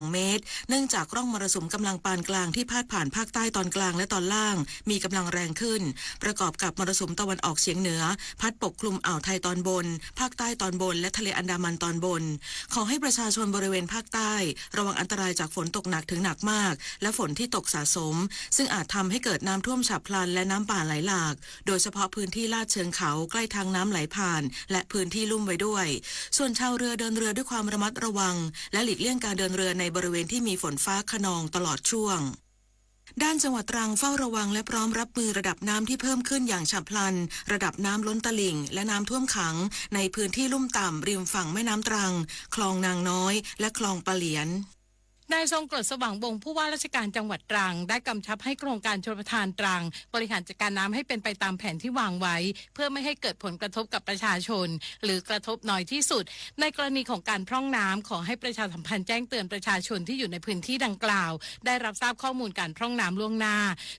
เมตร เนื่องจากร่องมรสุมกำลังปานกลางที่พาดผ่านภาคใต้ตอนกลางและตอนล่างมีกำลังแรงขึ้น ประกอบกับมรสุมตะวันออกเฉียงเหนือพัดปกคลุมอ่าวไทยตอนบน ภาคใต้ตอนบน และทะเลอันดามันตอนบน ขอให้ประชาชนบริเวณภาคใต้ระวังอันตรายจากฝนตกหนักถึงหนักมาก และฝนที่ตกสะสม ซึ่งอาจทำให้เกิดน้ำท่วมฉับพลันและน้ำป่าไหลหลาก โดยเฉพาะพื้นที่ลาดเชิงเขาใกล้ทางน้ำไหลผ่าน และพื้นที่ลุ่มไว้ด้วย ส่วนชาวเรือเดินเรือด้วยความระมัดระวัง และหลีกเลี่ยงการเดินเรือในบริเวณที่มีฝนฟ้าคะนองตลอดช่วง ด้านจังหวัดตรังเฝ้าระวังและพร้อมรับมือระดับน้ำที่เพิ่มขึ้นอย่างฉับพลัน ระดับน้ำล้นตลิ่ง และน้ำท่วมขังในพื้นที่ลุ่มต่ำริมฝั่งแม่น้ำตรัง คลองนางน้อย และคลองปะเหลียน นายทรงกรดสว่างวงศ์ผู้ว่าราชการจังหวัดตรังได้กำชับให้โครงการชลประทานตรังบริหารจัดการน้ำให้เป็นไปตามแผนที่วางไว้ เพื่อไม่ให้เกิดผลกระทบกับประชาชน หรือกระทบน้อยที่สุด ในกรณีของการพร่องน้ำขอให้ประชาสัมพันธ์แจ้งเตือนประชาชนที่อยู่ในพื้นที่ดังกล่าว ได้รับทราบข้อมูลการพร่องน้ำล่วงหน้า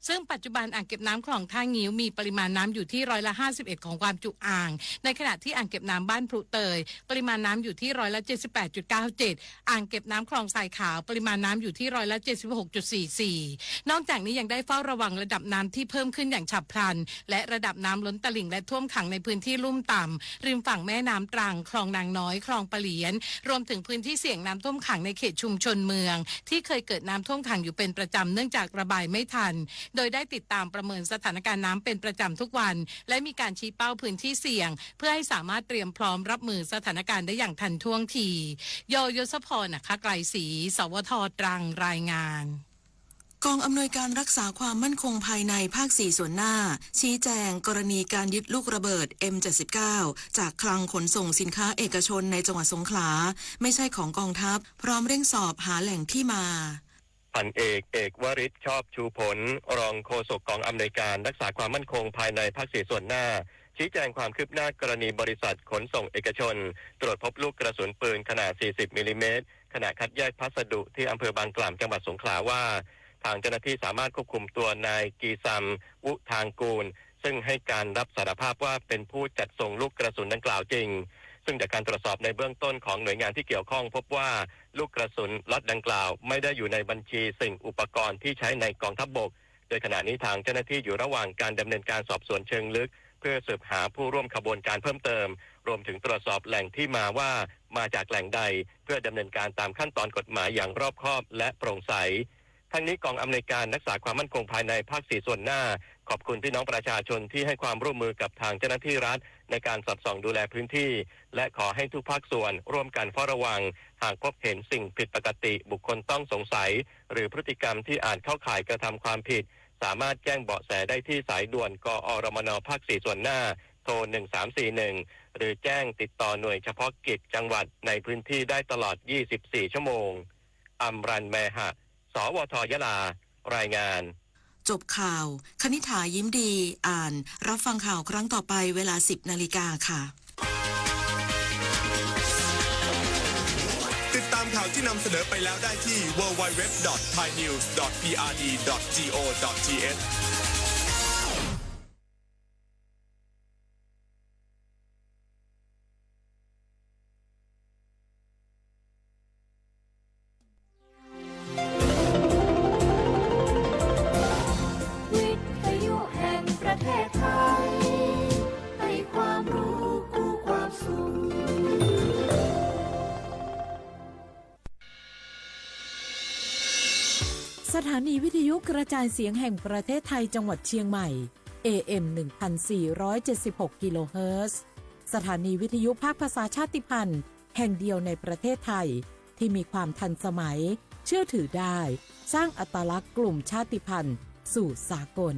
ซึ่งปัจจุบันอ่างเก็บน้ำคลองท่างิ้วมีปริมาณน้ำอยู่ที่ร้อยละห้าสิบเอ็ดของความจุอ่าง ในขณะที่อ่างเก็บน้ำบ้านพลุเตย ปริมาณน้ำอยู่ที่ร้อยละเจ็ดสิบแปดจุดเก้าเจ็ด อ่างเก็บน้ำคลองทรายขาว ปริมาณน้ำอยู่ที่ร้อยละเจ็ดสิบหกจุดสี่สี่ นอกจากนี้ยังได้เฝ้าระวังระดับน้ำที่เพิ่มขึ้นอย่างฉับพลัน และระดับน้ำล้นตลิ่งและท่วมขังในพื้นที่ลุ่มต่ำ ริมฝั่งแม่น้ำตรัง คลองนางน้อย คลองปะเหลียน รวมถึงพื้นที่เสี่ยงน้ำท่วมขังในเขตชุมชนเมือง ที่เคยเกิดน้ำท่วมขังอยู่เป็นประจำเนื่องจากระบายไม่ทัน โดยได้ติดตามประเมินสถานการณ์น้ำเป็นประจำทุกวัน และมีการชี้เป้าพื้นที่เสี่ยง เพื่อให้สามารถเตรียมพร้อมรับมือสถานการณ์ได้อย่างทันท่วงที ยยศพร อัครไกรศรี สวท ตรัง รายงาน กองอำนวยการรักษาความมั่นคงภายในภาคสี่ส่วนหน้า ชี้แจงกรณีการยึดลูกระเบิด เอ็มเจ็ดสิบเก้า จากคลังขนส่งสินค้าเอกชนในจังหวัดสงขลา ไม่ใช่ของกองทัพ พร้อมเร่งสอบหาแหล่งที่มา พันเอก เอกวริศ ชอบชูผล รองโฆษกกองอำนวยการรักษาความมั่นคงภายในภาคสี่ส่วนหน้า ชี้แจงความคืบหน้ากรณีบริษัทขนส่งเอกชน ตรวจพบลูกกระสุนปืนขนาดสี่สิบมิลลิเมตร ขณะคัดแยกพัสดุที่อำเภอบางกล่ำจังหวัดสงขลาว่า ทางเจ้าหน้าที่สามารถควบคุมตัวนายกีซัม วุทางกูล ซึ่งให้การรับสารภาพว่าเป็นผู้จัดส่งลูกกระสุนดังกล่าวจริง ซึ่งจากการตรวจสอบในเบื้องต้นของหน่วยงานที่เกี่ยวข้องพบว่าลูกกระสุนล็อตดังกล่าวไม่ได้อยู่ในบัญชีสิ่งอุปกรณ์ที่ใช้ในกองทัพบก โดยขณะนี้ทางเจ้าหน้าที่อยู่ระหว่างการดำเนินการสอบสวนเชิงลึก เพื่อสืบหาผู้ร่วมขบวนการเพิ่มเติม รวมถึงตรวจสอบแหล่งที่มาว่ามาจากแหล่งใด เพื่อดำเนินการตามขั้นตอนกฎหมายอย่างรอบคอบและโปร่งใส ทั้งนี้กองอำนวยการรักษาความมั่นคงภายในภาคสี่ส่วนหน้า ขอบคุณพี่น้องประชาชนที่ให้ความร่วมมือกับทางเจ้าหน้าที่รัฐในการสอดส่องดูแลพื้นที่ และขอให้ทุกภาคส่วนร่วมกันเฝ้าระวัง หากพบเห็นสิ่งผิดปกติ บุคคลต้องสงสัย หรือพฤติกรรมที่อาจเข้าข่ายกระทำความผิด สามารถแจ้งเบาะแสได้ที่สายด่วน กอรมน ภาคสี่ส่วนหน้า โทร หนึ่งสามสี่หนึ่ง หรือแจ้งติดต่อหน่วยเฉพาะกิจจังหวัดในพื้นที่ได้ตลอด ยี่สิบสี่ ชั่วโมง อำรัน แมหะ สวท ยะลา รายงาน จบข่าว คณิษฐา ยิ้มดี อ่าน รับฟังข่าวครั้งต่อไปเวลา สิบนาฬิกาค่ะ ติดตามข่าวที่นำเสนอไปแล้วได้ที่ ดับเบิลยู ดับเบิลยู ดับเบิลยู ดอท ไทยนิวส์ ดอท พีอาร์ดี ดอท จี โอ ดอท ที เอช วิทยุแห่งประเทศไทย ให้ความรู้คู่ความสุข สถานีวิทยุกระจายเสียงแห่งประเทศไทยจังหวัดเชียงใหม่ เอ เอ็ม หนึ่งพันสี่ร้อยเจ็ดสิบหก กิโลเฮิรตซ์ สถานีวิทยุภาคภาษาชาติพันธุ์แห่งเดียวในประเทศไทย ที่มีความทันสมัย เชื่อถือได้ สร้างอัตลักษณ์กลุ่มชาติพันธุ์สู่สากล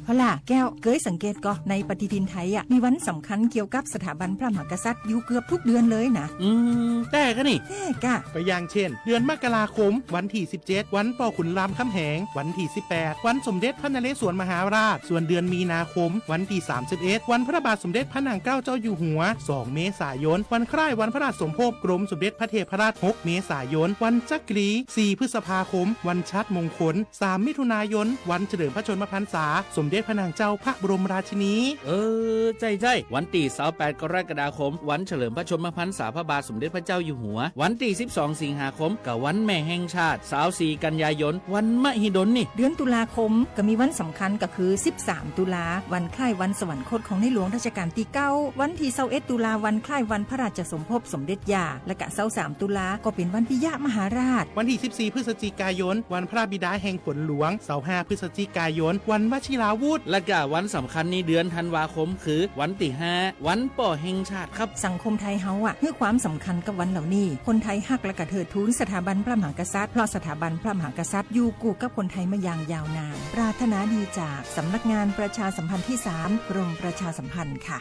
เอาล่ะแก้ว เกยสังเกตก่อ ในปฏิทินไทยอะ มีวันสำคัญเกี่ยวกับสถาบันพระมหากษัตริย์อยู่เกือบทุกเดือนเลยนะ อืม แต่ก็นี่ แต่กะ ก็อย่างเช่น เดือนมกราคม วันที่ สิบเจ็ด วันปอขุนรามคำแหง วันที่ สิบแปด วันสมเด็จพระนเรศวรมหาราช ส่วนเดือนมีนาคม วันที่ สามสิบเอ็ด วันพระบาทสมเด็จพระนางเกล้าเจ้าอยู่หัว สอง เมษายน วันคล้ายวันพระราชสมภพกรมสมเด็จพระเทพรัตน์ หก เมษายน วันจักรี สี่ พฤษภาคม วันชาติมงคล สาม มิถุนายน วันเฉลิมพระชนมพรรษาสมเด็จ ในพระนางเจ้าพระบรมราชินี เออ ใจ้ใจ้ วันตี้ซาวแปดกรกฎาคม วันเฉลิมพระชนมพรรษาพระบาทสมเด็จพระเจ้าอยู่หัว วันตี้สิบสองสิงหาคม กะวันแม่แห่งชาติ ซาวสี่กันยายน วันมหิดลนี่ เดือนตุลาคม กะมีวันสำคัญกะคือ สิบสามตุลา วันคล้ายวันสวรรคตของในหลวงรัชกาลตี้เก้า วันตี้ซาวเอ็ดตุลา วันคล้ายวันพระราชสมภพสมเด็จย่า และกะซาวสามตุลา ก็เป็นวันปิยมหาราช วันตี้สิบสี่พฤศจิกายน วันพระบิดาแห่งฝนหลวง ซาวห้าพฤศจิกายน วันวชิราวุธ และกะวันสำคัญในเดือนธันวาคมคือวันตี้ห้า วันป้อแห่งชาติครับ สังคมไทยเฮาอะ หื้อความสำคัญกับวันเหล่านี้ คนไทยฮักและกะเทิดทูนสถาบันพระมหากษัตริย์ เพราะสถาบันพระมหากษัตริย์อยู่คู่กับคนไทยมาอย่างยาวนาน ปรารถนาดีจากสำนักงานประชาสัมพันธ์ที่สาม กรมประชาสัมพันธ์ค่ะ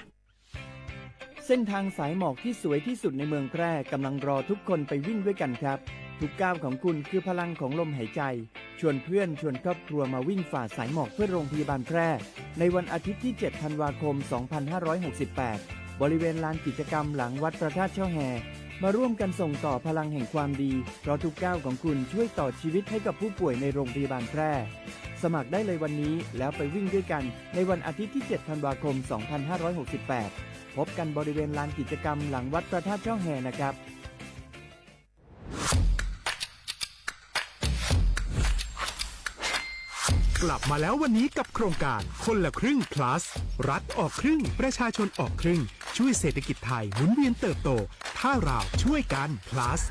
เส้นทางสายหมอกที่สวยที่สุดในเมืองแพร่กำลังรอทุกคนไปวิ่งด้วยกันครับ ทุกก้าวของคุณคือพลังของลมหายใจ ชวนเพื่อนชวนครอบครัวมาวิ่งฝ่าสายหมอกเพื่อโรงพยาบาลแพร่ ในวันอาทิตย์ที่ เจ็ด ธันวาคม สองพันห้าร้อยหกสิบแปด บริเวณลานกิจกรรมหลังวัดพระธาตุช่อแฮ มาร่วมกันส่งต่อพลังแห่งความดี เพราะทุกก้าวของคุณช่วยต่อชีวิตให้กับผู้ป่วยในโรงพยาบาลแพร่ สมัครได้เลยวันนี้แล้วไปวิ่งด้วยกันในวันอาทิตย์ที่ เจ็ด ธันวาคม สองพันห้าร้อยหกสิบแปด พบกันบริเวณลานกิจกรรมหลังวัดพระธาตุช่อแฮนะครับ กลับมาแล้ววันนี้กับโครงการคนละครึ่ง plus รัฐออกครึ่ง ประชาชนออกครึ่ง ช่วยเศรษฐกิจไทยหมุนเวียนเติบโต ถ้าเราช่วยกัน plus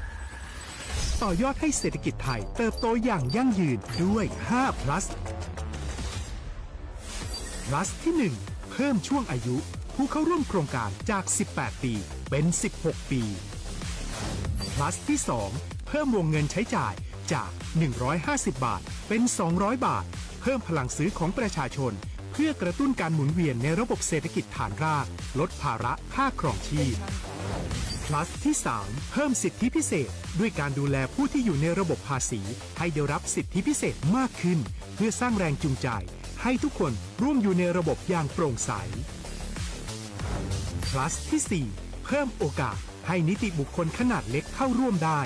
ต่อยอดให้เศรษฐกิจไทยเติบโตอย่างยั่งยืนด้วย ห้า plus plus ที่ หนึ่ง เพิ่มช่วงอายุผู้เข้าร่วมโครงการจาก สิบแปด ปี เป็น สิบหก ปี plus ที่ สอง เพิ่มวงเงินใช้จ่ายจาก หนึ่งร้อยห้าสิบ บาท เป็น สองร้อย บาท เพิ่มพลังซื้อของประชาชน เพื่อกระตุ้นการหมุนเวียนในระบบเศรษฐกิจฐานราก ลดภาระค่าครองชีพ plus ที่ สาม เพิ่มสิทธิพิเศษ ด้วยการดูแลผู้ที่อยู่ในระบบภาษี ให้ได้รับสิทธิพิเศษมากขึ้น เพื่อสร้างแรงจูงใจ ให้ทุกคนร่วมอยู่ในระบบอย่างโปร่งใส plus ที่ สี่ เพิ่มโอกาสให้นิติบุคคลขนาดเล็กเข้าร่วมได้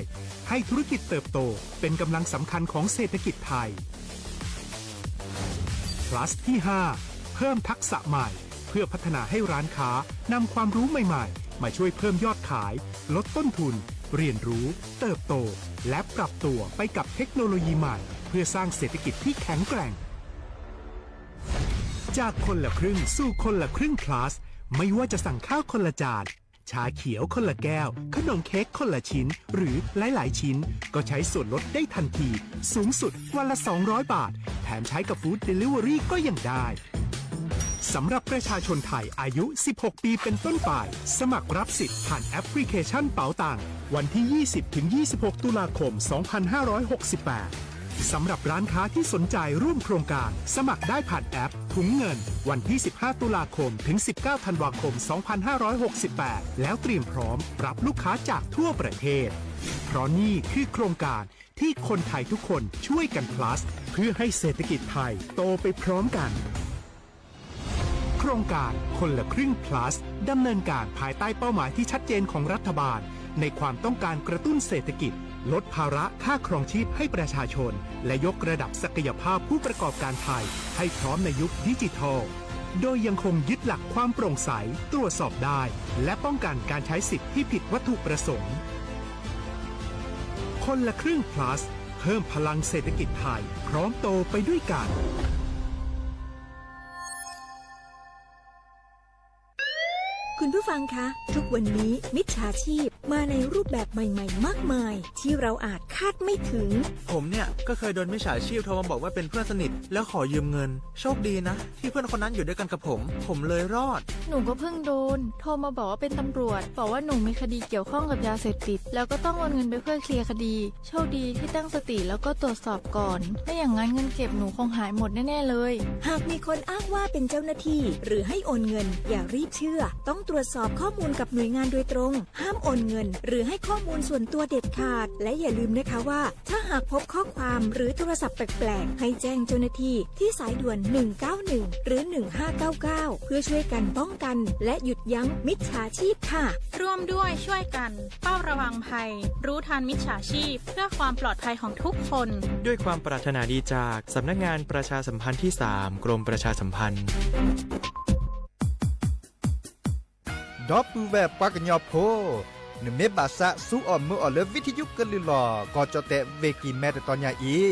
ให้ธุรกิจเติบโตเป็นกำลังสำคัญของเศรษฐกิจไทย plus ที่ ห้า เพิ่มทักษะใหม่ เพื่อพัฒนาให้ร้านค้านำความรู้ใหม่ๆ มาช่วยเพิ่มยอดขาย ลดต้นทุน เรียนรู้ เติบโต และปรับตัวไปกับเทคโนโลยีใหม่ เพื่อสร้างเศรษฐกิจที่แข็งแกร่ง จากคนละครึ่งสู่คนละครึ่ง plus ไม่ว่าจะสั่งข้าวคนละจาน ชาเขียวคนละแก้ว ขนมเค้กคนละชิ้น หรือหลายๆ ชิ้น ก็ใช้ส่วนลดได้ทันที สูงสุดวันละ สองร้อย บาท แถมใช้กับ Food Delivery ก็ยังได้ สำหรับประชาชนไทยอายุ สิบหก ปีเป็นต้นไป สมัครรับสิทธิ์ผ่านแอปพลิเคชันเป๋าตัง วันที่ ยี่สิบ ถึง ยี่สิบหก ตุลาคม สองพันห้าร้อยหกสิบแปด สำหรับร้านค้าที่สนใจร่วมโครงการ สมัครได้ผ่านแอปถุงเงิน วันที่ สิบห้า ตุลาคม ถึง สิบเก้า ธันวาคม สองพันห้าร้อยหกสิบแปด แล้วเตรียมพร้อมรับลูกค้าจากทั่วประเทศ เพราะนี่คือโครงการที่คนไทยทุกคนช่วยกัน plus เพื่อให้เศรษฐกิจไทยโตไปพร้อมกัน โครงการคนละครึ่ง plus ดำเนินการภายใต้เป้าหมายที่ชัดเจนของรัฐบาล ในความต้องการกระตุ้นเศรษฐกิจ ลดภาระค่าครองชีพให้ประชาชน และยกระดับศักยภาพผู้ประกอบการไทย ให้พร้อมในยุคดิจิทัล โดยยังคงยึดหลักความโปร่งใส ตรวจสอบได้ และป้องกันการใช้สิทธิ์ที่ผิดวัตถุประสงค์ คนละครึ่ง plus เพิ่มพลังเศรษฐกิจไทย พร้อมโตไปด้วยกัน คุณผู้ฟังคะ ทุกวันนี้มิจฉาชีพมาในรูปแบบใหม่ๆ มากมาย ที่เราอาจคาดไม่ถึง ผมเนี่ยก็เคยโดนมิจฉาชีพโทรมาบอกว่าเป็นเพื่อนสนิท แล้วขอยืมเงิน โชคดีนะ ที่เพื่อนคนนั้นอยู่ด้วยกันกับผม ผมเลยรอด หนูก็เพิ่งโดน โทรมาบอกว่าเป็นตำรวจ บอกว่าหนูมีคดีเกี่ยวข้องกับยาเสพติด แล้วก็ต้องโอนเงินไปเพื่อเคลียร์คดี โชคดีที่ตั้งสติแล้วก็ตรวจสอบก่อน ไม่อย่างนั้นเงินเก็บหนูคงหายหมดแน่ๆเลย หากมีคนอ้างว่าเป็นเจ้าหน้าที่ หรือให้โอนเงิน อย่ารีบเชื่อ ต้องตรวจสอบข้อมูลกับหน่วยงานโดยตรง ห้ามโอน เงิน หรือให้ข้อมูลส่วนตัวเด็ดขาด และอย่าลืมนะคะว่า ถ้าหากพบข้อความหรือโทรศัพท์แปลกๆ ให้แจ้งเจ้าหน้าที่ที่สายด่วน หนึ่งเก้าหนึ่ง หรือ หนึ่งห้าเก้าเก้า เพื่อช่วยกันป้องกัน และหยุดยั้งมิจฉาชีพค่ะ ร่วมด้วยช่วยกัน เฝ้าระวังภัย รู้ทันมิจฉาชีพ เพื่อความปลอดภัยของทุกคน ด้วยความปรารถนาดีจากสำนักงานประชาสัมพันธ์ที่สาม กรมประชาสัมพันธ์ ဒီပုၢ်ဝဲၢ်ပှၤကညီဖိ, နမ့ၢ်ဘၣ်ဆၣ်ဆူအီၣ်မုာ်အီၣ်လၢ ဝံထယုကလုၢ်လီၤ ကီၢ်ကၠီၣ်တဲၣ် ဝ့ၢ်ကံၢ်မဲ တတီၤညါအံၤ,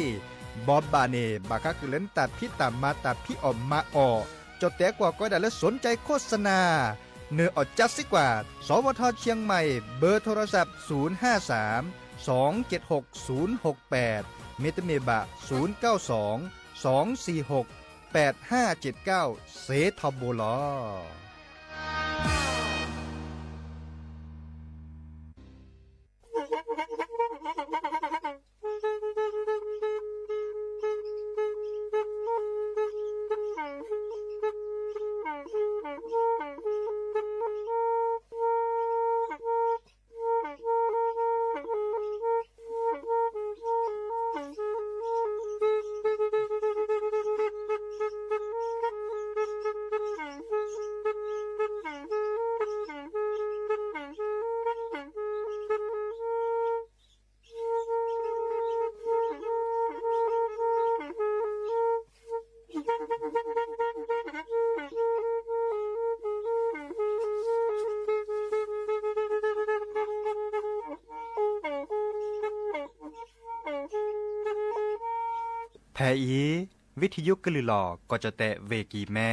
ဘီဘၣ်န့ၣ် ဘၣ်ဃးဃုာ်လၢနတၢ်ဖံးတၢ်မၤ တၢ်ဖံးအီၣ်မၤအီၣ်, ကၠီၣ်တဲၣ်ကွၢ်ကီဒၣ်လၢ สนใจโฆษณา နအီၣ်ကၠါစ့ၢ်ကီး, สวท เชียงใหม่ เบอร์โทรศัพท์ ศูนย์ห้าสาม สองเจ็ดหก ศูนย์หกแปด မ့တမ့ၢ်ဘၣ် ศูนย์เก้าสอง สองสี่หก แปดห้าเจ็ดเก้า စ့ထီဘိလီၤ. ဖဲအံၤ ဝံထယုကလုၢ်လီၤ ကီၢ်ကၠီၣ်တဲၣ် ဝ့ၢ်ကံၢ်မဲ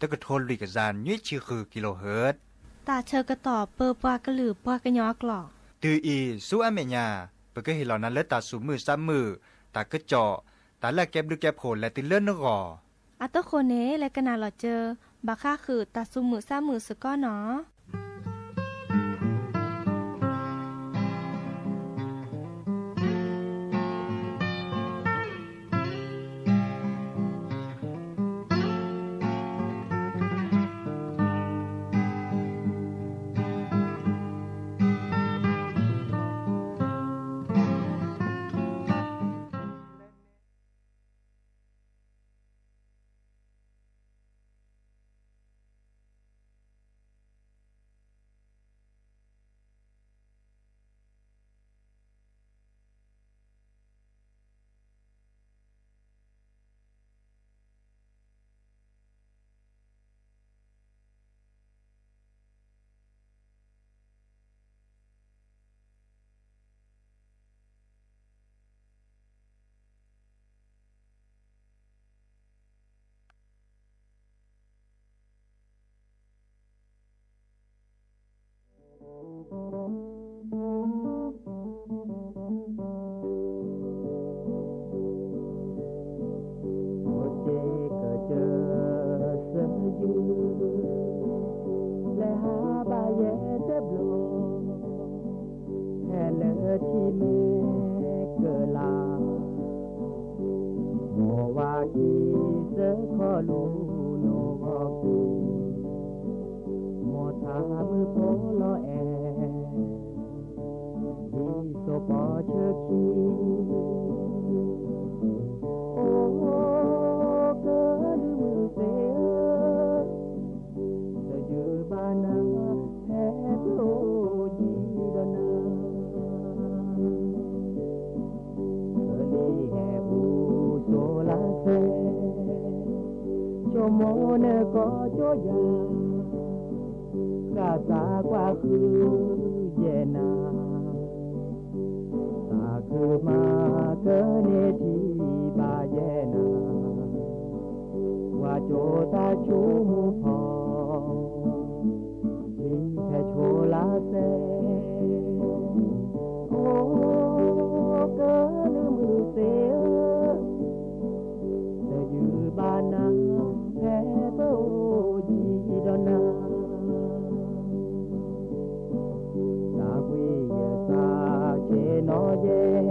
တကထိလွံၢ်ကယၤနွံဆံဃု kilohertz တၢ်ဆၢကတီၢ်ပၢပှၤကလုာ်ပှၤကညီအကျိာ်. တုၤအံၤ ဆူအမဲာ်ညါ ပကဟ့ၣ်လီၤနၤလၢတၢ်သူၣ်မုာ်သးမုာ်, တၢ်ကစီၣ်, တၢ်လၢအကဲဘျုးကဲဖှိၣ်လဲၤတုၤလၢနဂီၢ်. အတဃိန့ၣ် လဲၤကနၣ်လီၤစၢၤ ဘၣ်ဃးဃုာ်တၢ်သူၣ်မုာ်သးမုာ်စ့ၢ်ကီးနီၤ. ကစၢၢ်စၢယုၢ် လဲၤဟးဘၣ်ယဲတဘျီ ဖဲလၢထံမ့ၢ်ကလၤ မ်ဝၤခံစၢခီလူၤနိၣ်ဂီၢ်ကွံာ်, မ်ထးမုၢ်ဖိလီၤအဲၣ် ဒ်သိးပီၤဆၢခံ, အိၣ်ကလုၢ်မုၢ်သ့ၣ်ဧၢ, တယုၢ်ဘၣ်နၤ ဖဲပအိၣ်ယံၤဒီးနၤ ကလံၤဟဲပူၤစိၤလါစဲ, ဆိမိၣ်နကီၢ်ကၠိယၤ, ဃၣ်သးကွၢ်ဃုယဲၢ်နၤ, သးခုမၤကန့ၢ်ထံၣ်ဘၣ်ယဲၢ်နၤ, ကွၢ်ကၠိတၢ်ဆိကမိၣ်ဖီ လံဖဲဆိလါစဲ, အိၣ်ကလုၢ်မုၢ်သ့ၣ်ဧၢ, တယုၢ်ဘၣ်နၤ ဖဲပအိၣ်ယံၤဒီးနၤ, သးကွံယဲၢ်သးဆ့ၣ်နီၤယဲၢ်,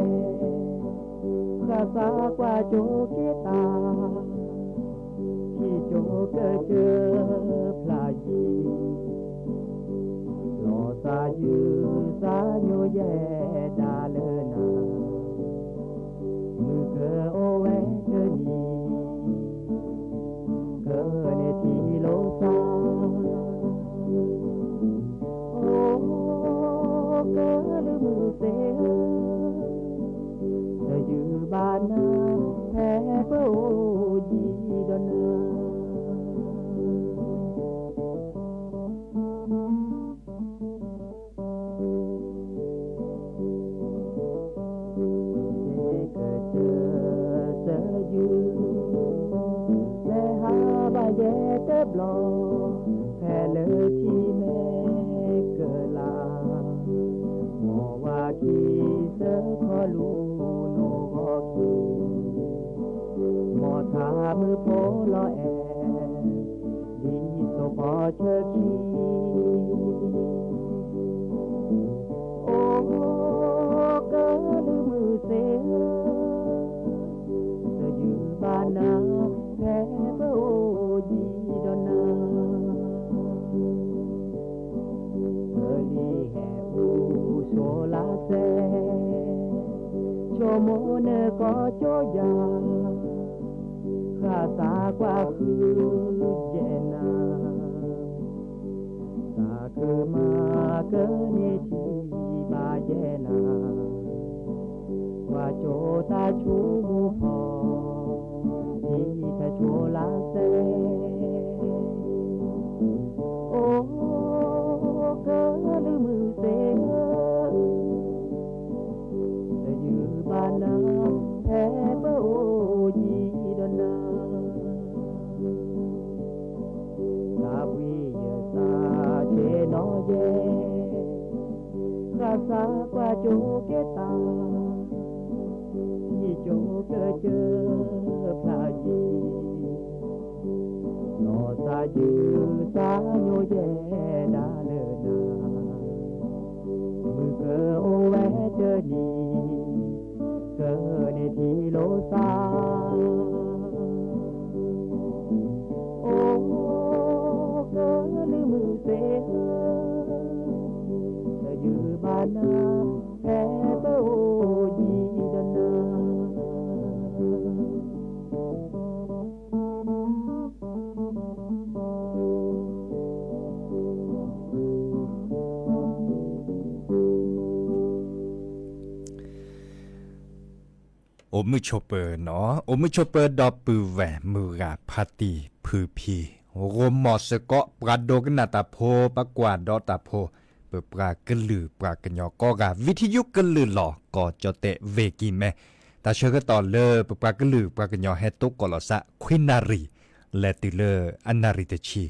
ဃၣ်သးကွၢ်ကၠိက့ၤတၢ်, ထံၣ်ကၠိကစၢၢ်ဖျါယံၤ, လီၤ သးယုၢ်သးညိယဲဒၣ်လၢနၤ, မုၢ်ကအိၣ်ဝဲတနံၤ, ကန့ၢ်ထံၣ်လိာ်သး, အိၣ်ကလုၢ်မုၢ်သ့ၣ်ဧၢ, တယုၢ်ဘၣ်နၤ ဖဲပအိၣ်ယံၤဒီးနၤ ကစၢၢ်သယုၢ် လဲၤဟးဘၣ်ယဲတဘျီ, ဖဲလၢထံမဲကလး, မ်ဝၤခံသၢခီလူၤနိၣ်ဂီၤခံ, မ်ထါမုၢ်ဖိလီၤအဲၣ် ဒ်သိးပီၤဆၢခံ, အိၣ်ကလုၢ်မုၢ်သ့ၣ်ဧၢ, တယုၢ်ဘၣ်နၤ ဖဲပအိၣ်ယံၤဒီးနၤ ပလံၤဟဲအူဆိလါစဲ, ဆိကမိၣ်နကီၢ်ကၠိယၤ, ဃၣ်သးကွၢ်ဃုယဲၢ်နၤ, သးခုမၤကန့ၢ်ထံၣ်ဘၣ်ယဲၢ်နၤ, ကွၢ်ကၠိတၢ်ဆိကမိၣ်ဖီ, ထံထးဆိလါစဲ အိၣ်ကလုၢ်မုၢ်သ့ၣ်ဧၢ, တယုၢ်ဘၣ်နၤ ဖဲပအိၣ်ယံၤဒီးနၤ, သးဝံၣ်ယသးဆ့ၣ်နီၤယဲ, ဃၣ်သးကွၢ်ကၠိကဲတၢ် ယံာ်ကၠိကစၢၢ်ဖျါယံၤ, ဒီးသးယုၢ်သးညိယဲဒၣ်လၢနၤ, မုၢ်ကအိၣ်ဝဲတနံၤ, ကန့ၢ်ထံၣ်လိာ်သး, အိၣ်ကလုၢ်မုၢ်သ့ၣ်ဧၢ, တယုၢ်ဘၣ်နၤ ဖဲပအိၣ်ယံၤဒီးနၤ အိၣ်မုာ်ဆိးပၢၤနီၤ, အိၣ်မုာ်ဆိးပၢၤဒီပုၢ်ဝဲၢ်မုၢ်ဂၤဖါတံၢ်ဖုဖံ, ဂိၤမီၤစ့ၢ်ကီး ပှၤဒိကနၣ်တၢ်ဖိ ပှၤကွၢ်ဒီးတၢ်ဖိ, ပပှၤကလုာ်ပှၤကညီကိးဂၤ ဝံထံယုကလုာ်လီၤ ကီၢ်ကၠီၣ်တဲၣ်ဝ့ၢ်ကံၢ်မဲ, တၢ်ဆၢကတီၢ်လၢပပှၤကလုာ်ပှၤကညီဟဲတိကိးလီၤစၢ် ခွံနၣ်ရံၣ်, လဲၤတုၤလၢအနၣ်ရံၣ်တဆံ,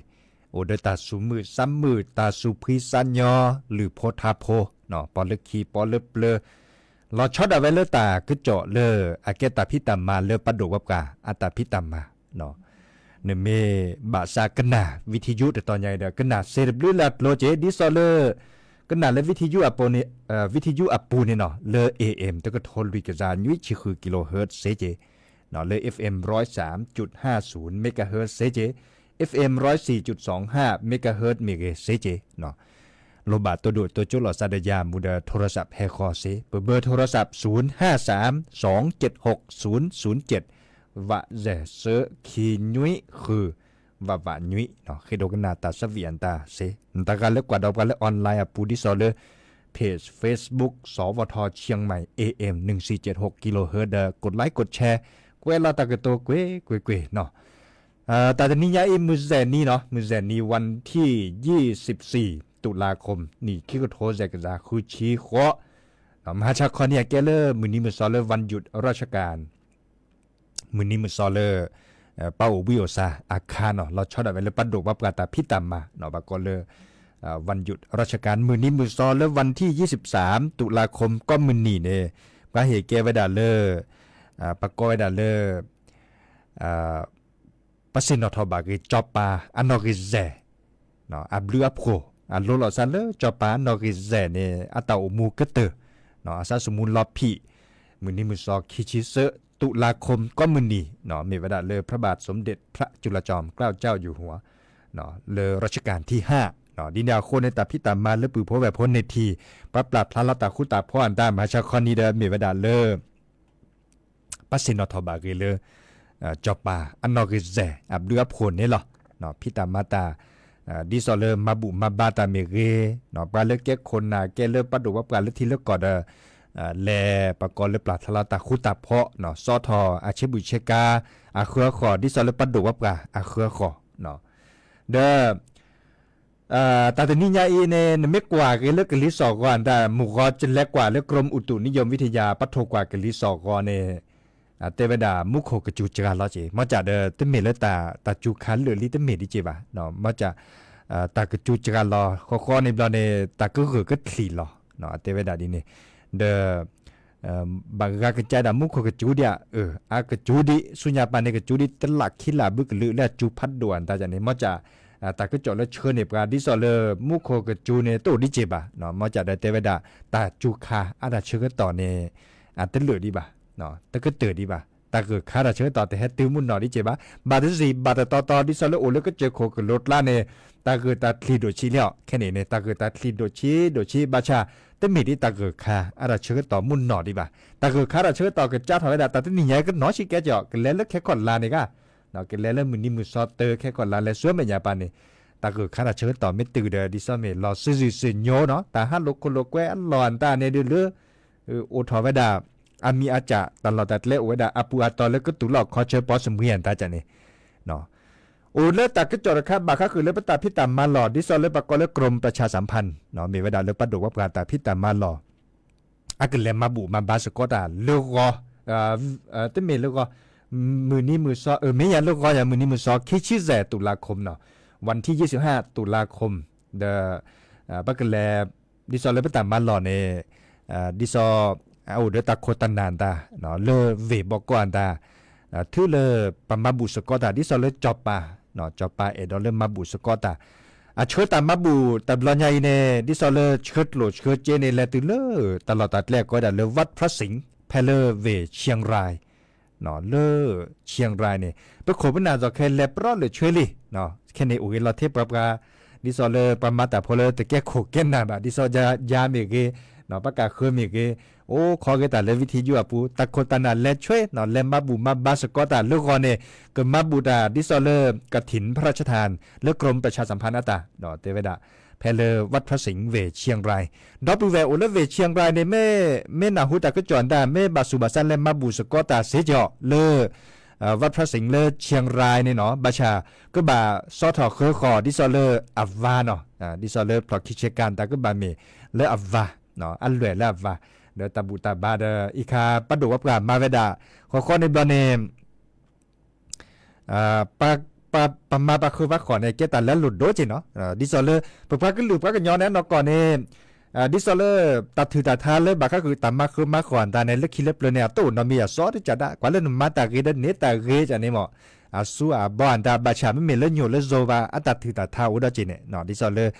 အိၣ်ဒီးတၢ်သူၣ်မုာ်သးမုာ် တၢ်သူၣ်ဖှံသးညီ လုၢ်ဖိထါဖိ, ပီလၢခံပီလၢပျၢၤ, လီၤဆီဒၣ်ဝဲလၢတၢ်ကစီၣ်လၢ အကဲတၢ်ဖံးတၢ်မၤလၢပဒိၣ်ပှၤပှၢ်အတၢ်ဖံးတၢ်မၤ နမ့ၢ်ဘၣ်ဆၣ်ကနၣ် ဝံထံယု တတီၤညါအံၤဒီး ကနၣ်စ့တဘျုးလၢအကျိၤက့ၤ ဒ်သိးလၢ ကနၣ်လၢ ဝံထံယုအပူၤန့ၣ်နီၤ လၢ A M တကထိလွံၢ်ကယၤနွံဆံဃု kilohertz စ့က့ၤ, လၢ F M ร้อยสามจุดห้าศูนย์ megahertz စ့က့ၤ, F M ร้อยสี่จุดสองห้า megahertz မ့ၢ်ဂ့ၤစ့က့ၤ လိၣ်ဘၣ်တိၢ်ဒိၣ်တိၢ်ကၠိလိာ်သးဒီးယၤမူဒီး ထိရစးဖဲဃီစ့ ပဘၢထိရစး ศูนย์ห้าสามสองเจ็ดหกศูนย์ศูนย์เจ็ด ဝးစဲးစၢ ခံနွံဃု ဝးဝးနွံ, ဃ့ဒိးကနၣ်တၢ်ဆၢဝံၣ်အတၢ်စ့, နတဂၤလၢကွၢ်ဒီးပှၤလၢ online အပူၤ ဒ်သိးလၢ page Facebook စဝထ เชียงใหม่ A M หนึ่งสี่เจ็ดหก kilohertz ဒီး กดไลค์ กดแชร์ ကွဲးလီၤတၢ်ကတိၤကွ့ၢ်ကွ့ၢ်ကွ့ၢ်နီၤ. တၢ်တနံၤညါအံၤ မုၢ်စဲးနံၤနီၤ, မုၢ်စဲးနံၤ วันที่ยี่สิบสี่ ตุลาคม နံၣ်ခံကထိစဲးကယၤဃုဆံဃိး, မဟါဆါခီနံၤအကဲလၢ မုၢ်နံၤမုၢ်သီလၢ วันหยุดราชการ မုၢ်နံၤမုၢ်သီလၢ ပှၤအိၣ်ဘှံးအိၣ်သါအခါနီၤ, လီၤဆီဒၣ်ဝဲလၢပဒိၣ်ပှၤပှၢ်တၢ်ဖံးတၢ်မၤနီၤ, ဘၣ်ကီးလၢ วันหยุดราชการ မုၢ်နံၤမုၢ်သီလၢ วันที่ยี่สิบสาม ตุลาคม ကိးမုၢ်နံၤန့ၣ် ပှၤဟ့ၣ်ကဲဝဲဒၣ်လၢ ပှၤကိးဝဲဒၣ်လၢ ပှၤဆ့ၣ်နီၤထီၣ်ဘၣ်က့ၤ စီၤပၤအနီၢ်ဂံၢ်စဲၢ် အဘျုးအဖှိၣ် အလိၤလီၤသးလၢ စီၤပၤအနီၢ်ဂံၢ်စဲၢ်န့ၣ် အတၢ်အိၣ်မူကတၢၢ် အသးသမူလီၤဖံး မုၢ်နံၤမုၢ်သီခံဆံသၢ ตุลาคม ကိးမုၢ်နံၤ မ့ၢ်ဝဲဒၣ်လၢ พระบาทสมเด็จพระจุลจอมเกล้าเจ้าอยู่หัว လၢ รัชกาลที่ห้า ဒ်န့ၣ်အဃိန့ၣ် တၢ်ဖံးတၢ်မၤလၢပုၢ်ဖိဝဲၢ်ဖိန့ၣ်ထံၣ် ပှၤပျၢ်ဖျါလီၤတၢ်ဃူတၢ်ဖိးအတၢ်မၤဆါခီနံၤဒီး မ့ၢ်ဝဲဒၣ်လၢ ပှၤဆ့ၣ်နီၤထီၣ်ဘၣ်ဂ့ၤလၢ စီၤပၤအနီၣ်ဂံၢ်စဲၣ်အဘျုးအဖှိၣ်န့ၣ်လီၤ. ဖံးတၢ်မၤတၢ် ဒ်သိးလၢမၤဘူၣ်မၤဘါတၢ်မ့ၢ်ဂ့ၤ, ပှၤလၢကဲခိၣ်နၢ်ကဲလၢပှၤဒိၣ်ပှၤပှၢ်လၢထံလၢကီၢ်ဒီး လဲၤပကိးလၢပျၢ်ဖျါလီၤတၢ်ဃူတၢ်ဖိး, စီထီၣ်အဆ့ဘူၣ်ဆ့ကၤအဃၢအဃီၣ် ဒ်သိးလၢပှၤဒိၣ်ပှၤပှၢ်အဃၢအဃီၣ် ဒီး တၢ်တနံၤညါအံၤန့ၣ် နမ့ၢ်ကွၢ်က့ၤလၢကလံၤစိးဂီၤအတၢ် မုၢ်ဂီၤကလဲၤကွၢ်လၢ กรมอุตุนิยมวิทยา ပထိၣ်ကွၢ်ကလံၤစိးဂီၤန့ၣ် တဲဝဲဒၣ် မူခိၣ်ကစူၤစှၤလီၤက့ၤ မ့ၢ်ကဒီး တမ့ၢ်လၢတၢ်စူၤခါလၢာ်လံ တမ့ၢ်ဒ်က့ၤဘၣ်, မ့ၢ်က တၢ်ကစူၤစှၤလီၤ ဃီဃီန့ၣ်ဘျီန့ၣ် တၢ်ကဂၢၢ်ကချံးလီၤ တဲဝဲဒၣ်ဒ်န့ၣ် ဒီး ဘၣ်ဂၤကစၢ်ဒၣ်မူခိၣ်ကစူၤဒံးဧါ, အကစူၤဒံး ဆူညါပၤန့ၣ် ကစူၤဒံးတလးခံလးဘုကလုာ်လၢအစူၤဖးဒိၣ်အတၢ်န့ၣ် မ့ၢ်က တၢ်ကစီၣ်လၢဆှၢန့ၢ်ပှၤ ဒ်သိးလၢမူခိၣ်ကစူၤန့ၣ် တအိၣ်ဒ်က့ၤဘၣ်, မ့ၢ်ကဒီးတဲဝဲဒၣ် တၢ်စူၤခါအတၢ်ဆၢကတီၢ်န့ၣ် အတလၢာ်ဒံးဘၣ်, တကတၢၢ်ဒံးဘၣ်, တၢ်ဂၢၢ်ခါတၢ်ဆၢကတီၢ်တဟဲတုၤမုၢ်နီၢ်ဒံးက့ၤဘၣ်, ဘၣ်တစံၣ်ဘၣ်တတီတီ ဒ်သိးလၢအိၣ်လၢကစၢၢ်ခိၣ်ကလိၤကျါန့ၣ် တၢ်ဂၢၢ်တၢ်ချံးဒိၣ်ဆံးလံအီၤ ခဲန့ၣ်န့ၣ် တၢ်ဂၢၢ်တၢ်ချံးဒိၣ်ဆံးဒိၣ်ဆံး ဘၣ်ဆၣ် တမ့ၢ်ဒ်တၢ်ဂၢၢ်ခါအတၢ်ဆၢကတီၢ်မုၢ်နီၢ်ဒံးဘၣ်, တၢ်ဂၢၢ်ခါတၢ်ဆၢကတီၢ်ကစးထီၣ်ဝဲဒၣ် တၢ်တနံၤညါကနီၤဆံးကဲကီး ကလဲၤလၢခဲခီၣ်လါန့ၣ်ဂ့ၤ, ကလဲၤလၢမုၢ်နံၤမုၢ်စီၤတၢ်ခဲခီၣ်လါလဲၤဆူမဲာ်ညါပၤန့ၣ် တၢ်ဂၢၢ်ခါတၢ်ဆၢကတီၢ်မ့ၢ်တုၤဒီး ဒ်သိးမ့ၢ်လီၤစုာ်စုာ်စုာ်ညိနီၤ တၢ်ဟးလိာ်ခိၣ်လိာ်ကွဲအလီၢ်အတၢ်န့ၣ်ဒုးလၢ အိၣ်ထီၣ်ဝဲဒၣ် အမံၤအစၢ် တၢ်လီၢ်တၢ်ကျဲအိၣ်ဝဲဒၣ် အပူၤအတီၤလၢကတူၢ်လိာ်ခီဆၢပီစမှံအတၢ်န့ၣ် အိၣ်လၢတၢ်ကစီၣ်တခါ ဘၣ်ဃးဃုာ်လၢပတၢ်ဖံးတၢ်မၤလီၢ် ဒ်သိးလၢပကိးလၢ กรมประชาสัมพันธ์ မ့ၢ်ဝဲဒၣ်လၢပှၤဒိၣ်ပှၤပှၢ်တၢ်ဖံးတၢ်မၤလီၢ် အကလဲၤမၤဘူၣ်မၤဘါစ့ၢ်ကီးတၢ်လၢဂီၤ တမ့ၢ်လၢဂီၤ မုၢ်နံၤမုၢ်စီၤ မ့ၢ်ယၤလၢဂီၤယၤ မုၢ်နံၤမုၢ်စီၤ ခံဆံယဲၢ် ตุลาคมနီၤ วันที่ยี่สิบห้า ตุลาคม ဒီး ပကလဲၤ ဒ်သိးလၢပတၢ်မၤလီၢ်န့ၣ် ဒ်သိး အအိၣ်ဒီးတၢ်ခိၣ်တၢ်နၢ်တၢ် လၢဝ့ၢ်ဘီကီၢ်အတၢ် ထုးလၢပမၤဘူၣ်စ့ၢ်ကီးတၢ် ဒ်သိးလၢစီၤပၤ စီၤပၤအဲၣ်ဒိးလၢမၤဘူၣ်စ့ၢ်ကီးတၢ် အဆှၢတၢ်မၤဘူၣ်တဘျီညါအံၤန့ၣ် ဒ်သိးလၢဆှၢကျိၣ်ဆှၢစ့န့ၣ် လဲၤတုၤလၢ တၢ်လီၢ်တၢ်ကျဲအကိးဝဲဒၣ်လၢ วัดพระสิงห์ ဖဲလၢဝ့ၢ်เชียงราย လၢ เชียงราย န့ၣ် ပခိၣ်ပနၢ်စီၤခဲလဲၤပြီလၢာ်ဆှၢလံ ခဲန့ၣ်အိၣ်ဂ့ၤလီၤထဲပှၤပှၤ ဒ်သိးလၢပှၤမၤတၢ်ဖိလၢတကဲခိၣ်ကဲနၢ်ဘၣ် ဒ်သိးယၤမ့ၢ်ဂ့ၤ ပှၤကးဃၢမ့ၢ်ဂ့ၤ အိၣ်ခိးဂ့ၤတၢ်လၢ วิทยุ အပူၤ တၢ်ခိၣ်တၢ်နၢ်လဲၤဆှၢ လဲၤမၤဘူၣ်မၤဘါစ့ၢ်ကီးတၢ်လၢဂီၤန့ၣ် ကမၤဘူၣ်တၢ် ဒ်သိးလၢ กฐินพระราชทาน လၢ กรมประชาสัมพันธ์ အတၢ် တဲဝဲဒၣ် ဖဲလၢ วัดพระสิงห์ ဝ့ၢ်เชียงราย ဒီပုၢ်ဝဲၢ်အိၣ်လၢဝ့ၢ်เชียงราย န့ၣ် မ့ၢ် မ့ၢ်နၢ်ဟူတၢ်ကစီၣ်တၢ် မ့ၢ်ဘၣ်ဆူးဘၣ်ဆါလဲၤမၤဘူၣ်စ့ၢ်ကီးတၢ်စ့ၢ်ကီးလၢ วัดพระสิงห์ လၢ เชียงราย န့ၣ်နီၤ ဘၣ်ဆၣ် ကဘၣ်စီထီၣ်ဃၢဃီ ဒ်သိးလၢအဝါနီၤ ဒ်သိးလၢဖျိၣ်ခံဆ့ကၤတၢ်ကဘၣ်မ့ၢ်လၢအဝါ အလွဲၢ်လၢအဝါ ဒီးတၢ်ဘူၣ်တၢ်ဘါဒီး အံၤခါပှၤဒိၣ်ပှၤပှၢ်မၤဝဲဒၣ် ဃီဃီန့ၣ်ဘျီန့ၣ် ပှၤမၤပှၤဃၢပှၤဃီၣ်န့ၣ် ကဲတၢ်လၢအလိၣ်ဒိၣ်က့နီၤ ဒ်သိးလၢ ပပှၤကလုာ်ပှၤကညီန့ၣ် အနီၢ်ကီၢ်န့ၣ် ဒ်သိးလၢ တၢ်ထုးတၢ်ထါလၢဘၣ်ဃးဃုာ်တၢ်မၤဃၢမၤဃီၣ်အတၢ်န့ၣ် လၢခံလၢပျၢၤန့ၣ် အတအိၣ်နီတမံၤအစီတကးဒၣ် ကွၢ်လၢနမၤတၢ်ဂ့ၤဒီးန့ၢ်တၢ်ဂ့ၤကန့ၣ်မ့ၢ် အစူအဘီအတၢ်ဘၣ်ဆၣ် မ့မ့ၢ်လၢညိၣ်လၢစိၤဘၣ် အတၢ်ထုးတၢ်ထါအိၣ်ဒီးက့န့ၣ် ဒ်သိးလၢ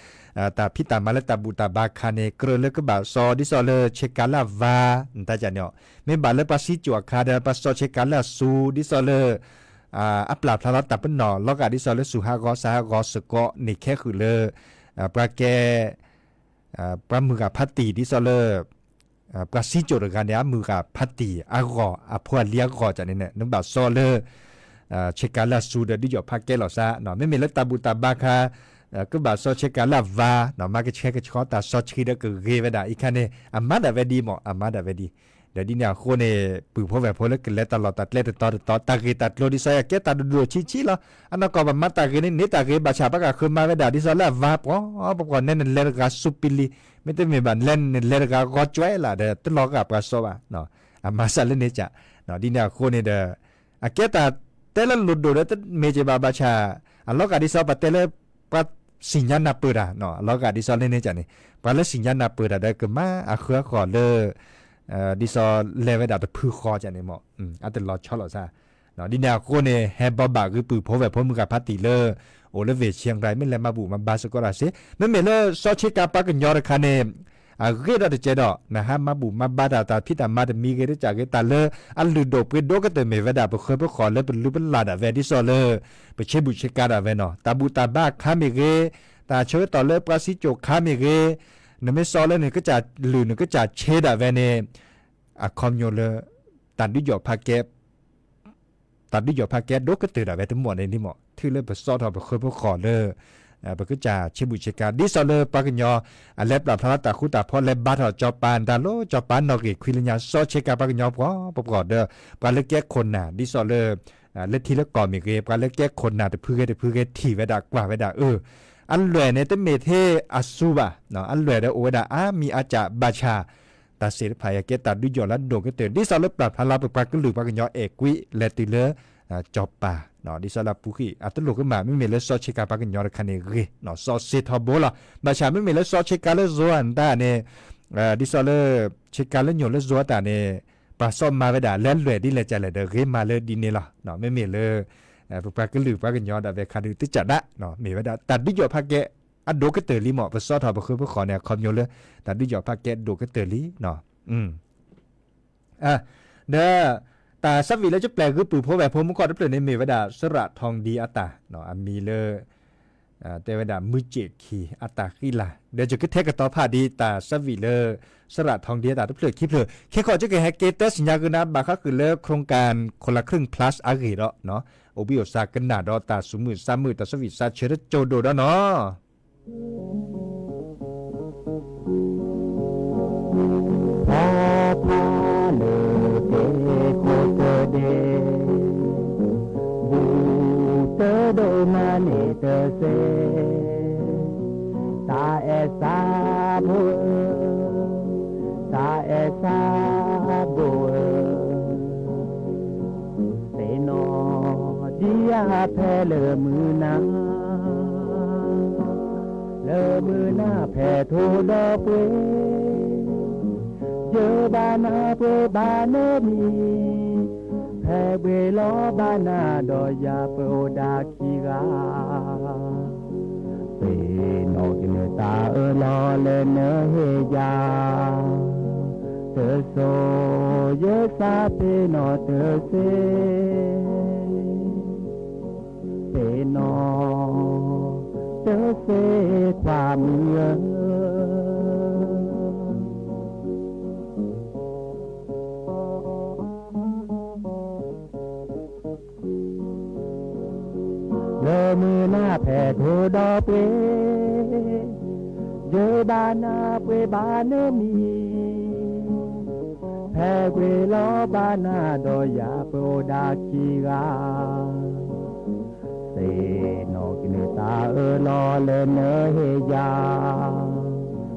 တၢ်ဖံးတၢ်မၤလၢတၢ်ဘူၣ်တၢ်ဘါခါန့ၣ် ကြၢးလၢကဘၣ်စီ ဒ်သိးလၢဆ့ကၤလၢအဝါ နတၢ်ကန့ၣ် မ့ၢ်ဘၣ်လၢပှၤစံကၠိၣ်အခါဒီး ပှၤစီဆ့ကၤလၢအစူ ဒ်သိးလၢ အပျၢ်ဖျါလီၤတၢ်ပနီၣ် လီၤဂာ်ဒ်သိးလၢစူၤဟးဂီၤစးဟးဂီၤစ့ၢ်ကီးန့ၣ် ခဲဃုာ်လၢ ပှၤကဲ ပှၤမုၢ်ဂၤဖးတံၢ် ဒ်သိးလၢ ပှၤစံကၠိၣ်တဂၤန့ၣ် အမုၢ်ဂၤဖးတံၢ်အဂီၢ် အဖိအလံၤအဂီၢ်န့ၣ် နဘၣ်စီလၢ ဆ့ကၤလၢအစူၤဒီး ဒုးယီၣ်ဖးကဲလီၤစး မ့မ့ၢ်လၢတၢ်ဘူၣ်တၢ်ဘါခါ ကဘၣ်စီဆ့ကၤလၢအဝါ မၤကဆှဲကဆှီတၢ်စီဆှံဒီးကဂ့ၤဝဲဒၣ် အံၤခါန့ၣ် အမၤဒၣ်ဝဲဒ်မ့ၢ် အမၤဒၣ်ဝဲဒ် ဒီးဒ်န့ၣ်အဃိန့ၣ် ပုၢ်ဖိဝဲၢ်ဖိလၢကလဲၤတၢ်လီၢ်တၢ်ကျဲတတီၤတတီၤ တၢ်ဂ့ၢ်တၢ်ကျိၤဒ်သိးယကဲတၢ်ဒိၣ်ဒိၣ်ဆံးဆံးလီၤ. အနီၢ်ကီၢ်ဘၣ်မၤတၢ်ဂ့ၤန့ၣ် န့ၢ်တၢ်ဂ့ၤ ဘၣ်ဆၣ်ပှၤကဃၢမၤဝဲဒၣ် ဒ်သိးလၢအဝါပှီၤပှီၤ နဲနလဲၤတဂၤစူးပံလံ, မ့တမ့ၢ်ဘၣ် နဲနလဲၤတဂၤဂီၤကွဲလၢ်ဒီး တလီၤဂာ်ပှၤစီဘၣ် အမၤစၢ်လၢန့ၣ်က ဒ်န့ၣ်အဃိန့ၣ်ဒီး အကဲတၢ်တဲလၢလိၣ်ဒိၣ်ဒီးတမ့ၢ်က့ၤဘၣ် ဘၣ်ဆၣ် အလီၤဂာ်ဒ်သိးပတဲလၢ ပှၤစံၣ်ညါနၢ်ပၢၢ်တၢ် အလီၤဂာ်ဒ်သိးလၢန့ၣ်ကန့ၣ် ပှၤလၢစံၣ်ညါနၢ်ပၢၢ်တၢ်ဒီးကမၤအဃၢအဃီၣ်လၢ ဒ်သိးလဲၤဝဲဒၣ်တဖုဃီကန့ၣ်မ့ၢ် အတလီၤဆီလိာ်သး ဒ်န့ၣ်အဃိန့ၣ် ဟဲဘီဘၣ်ဂ့ၤပုၢ်ဖိဝဲၢ်ဖိမုၢ်ဂၤဖးတံၢ်လၢ အိၣ်လၢဝ့ၢ်ဆံရၢၢ် မ့ၢ်လဲၤမၤဘူၣ်မၤဘါစ့ၢ်ကီးတၢ်စ့ၢ် မ့မ့ၢ်လၢစီဆ့ကၤပှၤကညီတခါန့ၣ် အဂ့ၢ်ဒီးတကဲဒီး နဟးမၤဘူၣ်မၤဘါတၢ် တၢ်ဖံးတၢ်မၤတမံၤဂ့ၤ တကးဂ့ၤ တၢ်လၢအလုၢ်ဒိၣ်ပှ့ၤဒိၣ်ကတၢၢ်မ့ၢ်ဝဲဒၣ် ပဃၢပဃီၣ်လၢပလူပလၢ်ဒၣ်ဝဲ ဒ်သိးလၢ ပဆ့ဘူၣ်ဆ့ကၤဒၣ်ဝဲနီၤ တၢ်ဘူၣ်တၢ်ဘါအခါမ့ၢ်ဂ့ၤ တၢ်ဆၢကတီၢ်လၢပှၤစံကၠိၣ်ခါမ့ၢ်ဂ့ၤ, နမ့ၢ်စီလၢနကစၢ်လုၢ်နကစၢ်ဆ့ဒၣ်ဝဲန့ၣ်, အခီပညီလၢ တၢ်ဒုးယီၣ်ဖးကဲ တၢ်ဒုးယီၣ်ဖးကဲဒိၣ်ကတၢၢ်ဒၣ်ဝဲတမီၢ်န့ၣ်လံမီၢ်, ထံၣ်လၢပစီထီၣ်ပဃၢပဃီၣ်လၢ ပကစၢ်ဆ့မုၢ်ဆ့ကၤ ဒ်သိးလၢပှၤကညီ အလဲၤပျၢ်ဖျါလၢတၢ်ဃူတၢ်ဖိး လဲၤဘါထီၣ်စီၤပၤဒၣ်လီၤ စီၤပၤနီၣ်ဂံၢ်ခွံလၢညါ စီဆ့ကၤပှၤကညီပှၤပှၤဒီး ပှၤလၢကဲခိၣ်နၢ် ဒ်သိးလၢ လၢထံလၢကီၢ်မ့ၢ်ဂ့ၤ ပှၤလၢကဲခိၣ်နၢ်တဖုဂ့ၤတဖုဂ့ၤ ထံၣ်ဝဲဒၣ်ကွၢ်ဝဲဒၣ်အၢ အလွဲၢ်န့ၣ် တမ့ၢ်ထဲအစူဘၣ်, အလွဲၢ်ဒီးအိၣ်ဝဲဒၣ်အါမံၤအါစှၤဘၣ်ဆၣ် တၢ်သ့ၣ်တဖၣ်အံၤကဲတၢ်ဒုးယီၣ်လၢအဒိၣ်ကတၢၢ် ဒ်သိးလၢပျၢ်ဖျါလီၤပပှၤကလုာ်ပှၤကညီအဲၣ်ကွံလဲၤတုၤလၢ စီၤပၤ, ဒ်သိးလၢအပူၤကွံာ် အတလိၣ်ကမၣ် မ့မ့ၢ်လၢစီဆ့ကၤပှၤကညီတခါန့ၣ်ဂ့ၤ စီဆ့ထီဘိလီၤ. ဘၣ်ဆၣ်မ့မ့ၢ်လၢစီဆ့ကၤလၢယိၤအတၢ်န့ၣ် ဒ်သိးလၢ ဆ့ကၤလၢညိၣ်လၢယိၤအတၢ်န့ၣ် ပှၤစီမၤဝဲဒၣ်လၢအလွဲၢ်ဒ်လဲၣ်ကလဲၣ်ဒီး ဂ့ၤမးလၢဒ်န့ၣ်လီၤ. မ့မ့ၢ်လၢ ပပှၤကလုာ်ပှၤကညီဒၣ်ဝဲခါဒုးတကးဒၣ် မ့ၢ်ဝဲဒၣ်တၢ်ဒုးယီၣ်ဖးကဲ အဒိၣ်ကတၢၢ်လံမီၢ် ပစီထီၣ်ပဃၢပဃီၣ်န့ၣ် အခီပညီလၢ တၢ်ဒုးယီၣ်ဖးကဲဒိၣ်ကတၢၢ်လံ ဒီး တၢ်ဆၢဝံၤလၢယပျဲၢ်ဂုၢ်ပုၢ်ဖိဝဲၢ်ဖိမူကီၢ်တဖျၢၣ်န့ၣ် မ့ၢ်ဝဲဒၣ် စရၣ်ထီၣ်ဒံအတၢ် အမံၤလၢ တဲဝဲဒၣ် မုၢ်စ့ၣ်ခံ အတၢ်ဃံလၤ ဒီးယကထဲကတီၤဖးဒံးတၢ်ဆၢဝံၤလၢ စရၣ်ထီၣ်ဒံအတၢ်တဖျၢၣ်ခံဖျၢၣ် ခဲကီးယကဟဲက့ၤတဲစံၣ်ညါက့ၤနၤ ဘၣ်ဃးဃုာ်လၢ โครงการคนละครึ่ง plus အဂ့ၢ်ဒီး အိၣ်ဘှံးအိၣ်သါကနၣ်ဒီးတၢ်သူၣ်မုာ်သးမုာ်တၢ်ဆၢဝံၤဆၢကၠိဒိၣ်ဒီးနီၤ ဖီဖးလၢက့ၤခိၣ်တဒ့, ဘူးတဒိၣ်မးန့ၣ်တသ့, တၢ်အဲၣ်သးဖိဧၢ, တၢ်အဲၣ်သးဖိဧၢ သ့ၣ်နီၣ်ဒံးယၤဖဲလၢမုၢ်နၤ, လၢမုၢ်နၤဖဲထိဒီးပှ့ၤ, ယဘၣ်နၤပှ့ၤဘၣ်နမံၤ, ဖဲပှ့ၤလီၤဘၣ်နၤဒီးယၤပအိၣ်ဒၣ်ခံဂၤ သ့ၣ်နီၣ်က့ၤနတၢ်အၢၣ်လီၤလၢနဟ့ၣ်ယၤ, တစိၤယသးပ့ၤနီၣ်တသ့, ပ့ၤနီၣ်တသ့ခွါမုၣ်ဧၢ လၢမုၢ်နၤဖဲထိဒီးပှ့ၤ, ယဘၣ်နၤပှ့ၤဘၣ်နမံၤ, ဖဲပှ့ၤလီၤဘၣ်နၤဒီးယၤပအိၣ်ဒၣ်ခံဂၤ သ့ၣ်နီၣ်က့ၤနတၢ်အၢၣ်လီၤလၢနဟ့ၣ်ယၤ,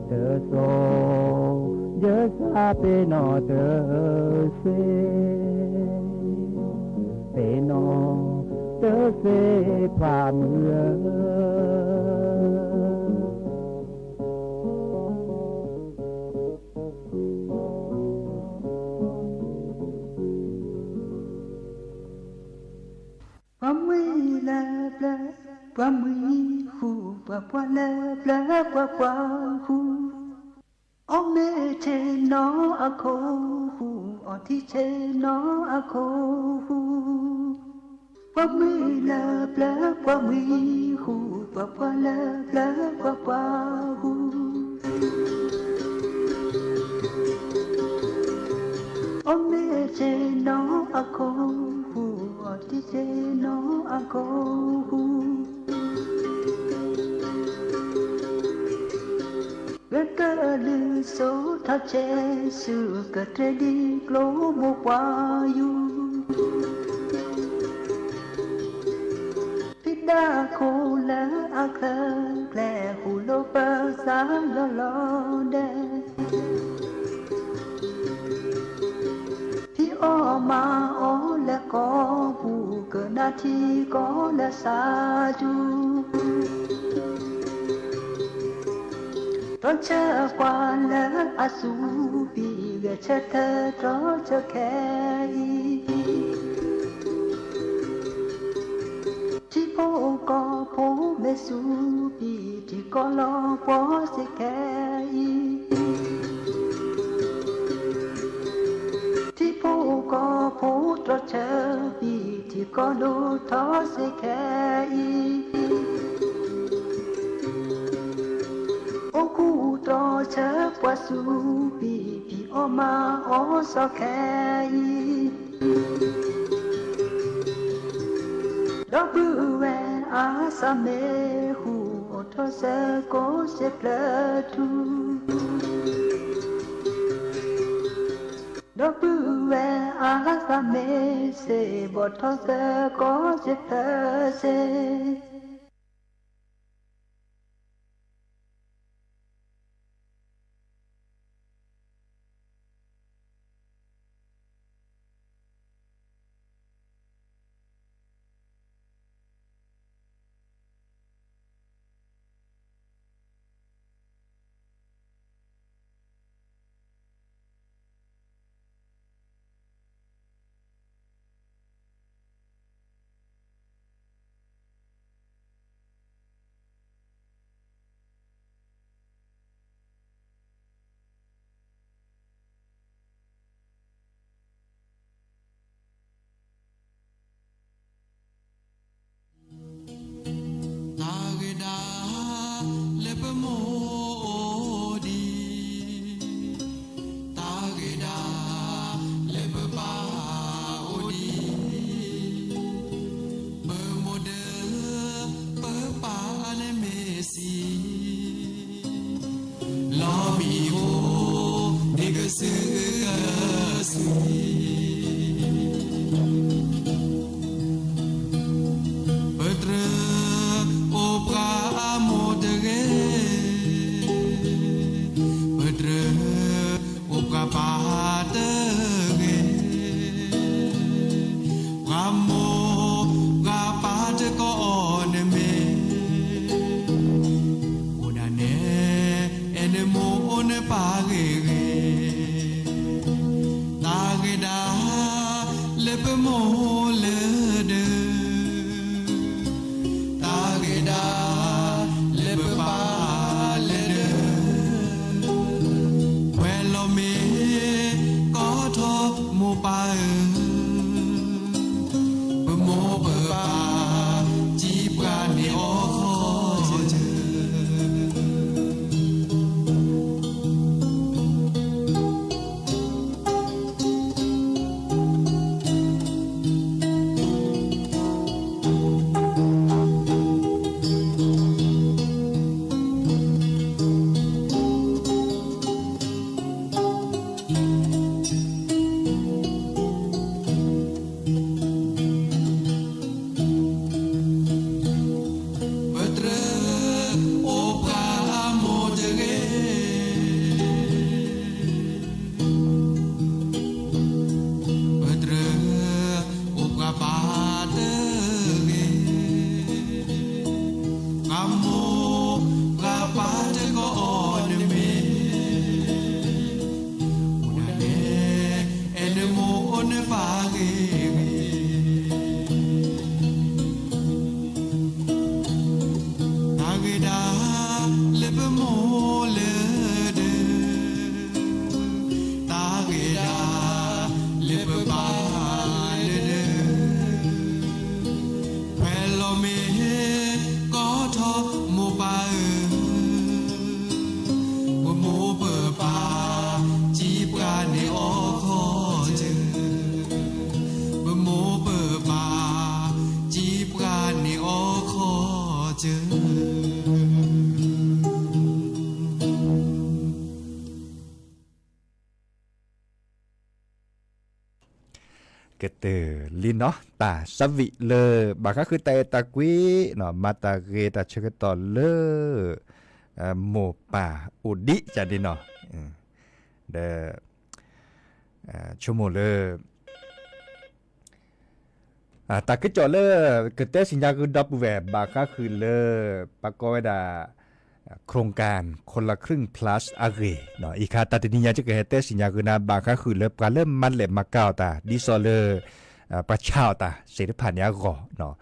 တစိၤယသးပ့ၤနီၣ်တသ့, ပ့ၤနီၣ်တသ့ခွါမုၣ်ဧၢ ပှၤမှံလၢပျၢၤ, ပှၤမှံဃူ, ပှၤပှၢ်လၢပျၢၤ, ပှၤပှၢ်ဃူ, အီၣ်မ့ၤဆ့ၣ်နီၤအခိၣ်ဃူ, အီထံဆ့ၣ်နီၤအခိၣ်ဃူ, ပှၤမှံလၢပျၢၤ, ပှၤမှံဃူ, ပှၤပှၢ်လၢပျၢၤ, ပှၤပှၢ်ဃူ အီၣ်မ့ၤဆ့ၣ်နီၤအခိၣ်ဃူ, အီထံဆ့ၣ်နီၤအခိၣ်ဃူ, ဂဲၤကလုာ်စိာ်ထီၣ်ဆဲးဆူကတြ့ဒံကျိမိၢ်ပှၢ်ယူၤ ဖံးဒၣ်ခိၣ်လၢအချၢကျဲ ဃူလိာ်ပၢ်စၢ်လီၤလီၤဒဲး ဖံးအီၣ်မၤအီၣ်လၢကီၢ်ပူၤ ကနၣ်ထံကီၢ်လၢစၢ်ယူၤ တြီဆၢကွၢ်လၢအစူၤပံၤ ဂဲၤဆၢထၢၣ်တြီဆၢခဲအံၤ ထံဖိကီၢ်ဖိမ့ၢ်စူၤပံၤ ထံကီၢ်လီၤပှီၢ်စ့ၢ်ခဲအံၤ ထံဖိကီၢ်ဖိတြီဆၢပံၤ ထံကီၢ်ဒိၣ်ထီၣ်စ့ၢ်ခဲအံၤ ထံ ဒီးဆၢပှၤဆူဖံဖံအီၣ်မၤအီၣ်စီၤခဲအံၤ, ဒီပုၢ်ဝဲၢ်အါစၢ်မ့ၢ်ဟူး အိၣ်ထီၣ်ဆၢကိးစ့ဖျၢၣ်ထူ, ဒီပုၢ်ဝဲၢ်အါစၢ်မ့ၢ်စ့ ဘီၣ်ထီၣ်ဆၢကိးစ့ဖျၢၣ်စ့ တၢ်ဂ့ၤဒၣ်လၢပမိၢ်အိၣ်ဒံး, တၢ်ဂ့ၤဒၣ်လၢပပၢ်အိၣ်ဒံး, ပမိၢ်ဒီးပပၢ်န့ၣ်မ့ၢ်ဆံး, လီၤမံၤအိၣ်န့ၣ်ကစုကစု, ပတြၢၤအိၣ်ပှၤအမိၢ်တဂ့ၤ, ပတြၢၤအိၣ်ပှၤပၢ်တဂ့ၤ, ပှၤမိၢ်ပှၤပၢ်တကိးအီၤန့ၣ်မ့ၢ် အိၣ်ဒၣ်နဲ အဲၣ်နမိၢ်အိၣ်နပၢ်ဂ့ၤဂ့ၤ, တၢ်ဂ့ၤဒၣ်လၢပမိၢ်လၢဒၢး, တၢ်ဂ့ၤဒၣ်လၢပပၢ်လၢဒၢး, ပှဲၤလီၤမ့ၢ်ကီထီမိၢ်ပၢ်ဧၢ, ပမိၢ်ပပၢ် စံးပှၤန့ၢ်အီၤခီဆၢ ပတြၢၤအိၣ်ပှၤအမိၢ်တဂ့ၤ, ပတြၢၤအိၣ်ပှၤပၢ်တဂ့ၤ, ပှၤမိၢ်ပှၤပၢ်တကိးအီၤန့ၣ်မ့ၢ် အိၣ်ဒၣ်နဲ အဲၣ်နမိၢ်အိၣ်နပၢ်ဂ့ၤဂ့ၤ, တၢ်ဂ့ၤဒၣ်လၢပမိၢ်လၢဒၢး, တၢ်ဂ့ၤဒၣ်လၢပပၢ်လၢဒၢး, ပှဲၤလီၤမ့ၢ်ကီထီမိၢ်ပၢ်ဧၢ, ပမိၢ်ပပၢ် စံးပှၤန့ၢ်အီၤခီဆၢ, ပမိၢ်ပပၢ် စံးပှၤန့ၢ်အီၤခီဆၢ. ကတၢၢ်လံနီၤ တၢ်ဆၢဝံၤလၢ ဘၣ်ဃးဃုာ်တၢ်အဲၣ်တၢ်ကွံနီၤ မၤတၢ်ဂ့ၤတၢ်ဆၢကတီၢ်လၢ မိၢ်ပၢ်အိၣ်ဒံးကန့ၣ်နီၤ, ဒီး ဆိကမိၣ်လၢ တၢ်ကစီၣ်လၢ ကတဲစံၣ်ညါဂုာ်ဒီပုၢ်ဝဲၢ် ဘၣ်ဃးဃုာ်လၢ ပကိးဝဲဒၣ် โครงการคนละครึ่ง plus အဂ့ၢ်, အံၤခါတၢ်တနံၤညါ ယကဟဲတဲစံၣ်ညါဂုာ်နၤ ဘၣ်ဃးဃုာ်လၢပှၤလၢမၤလဲၢ်မၤကၤအီၣ်တၢ် ဒ်သိးလၢ ပှၤဆါအီၣ်တၢ်သ့ၣ်တဖၣ်န့ၣ်အဂီၢ်,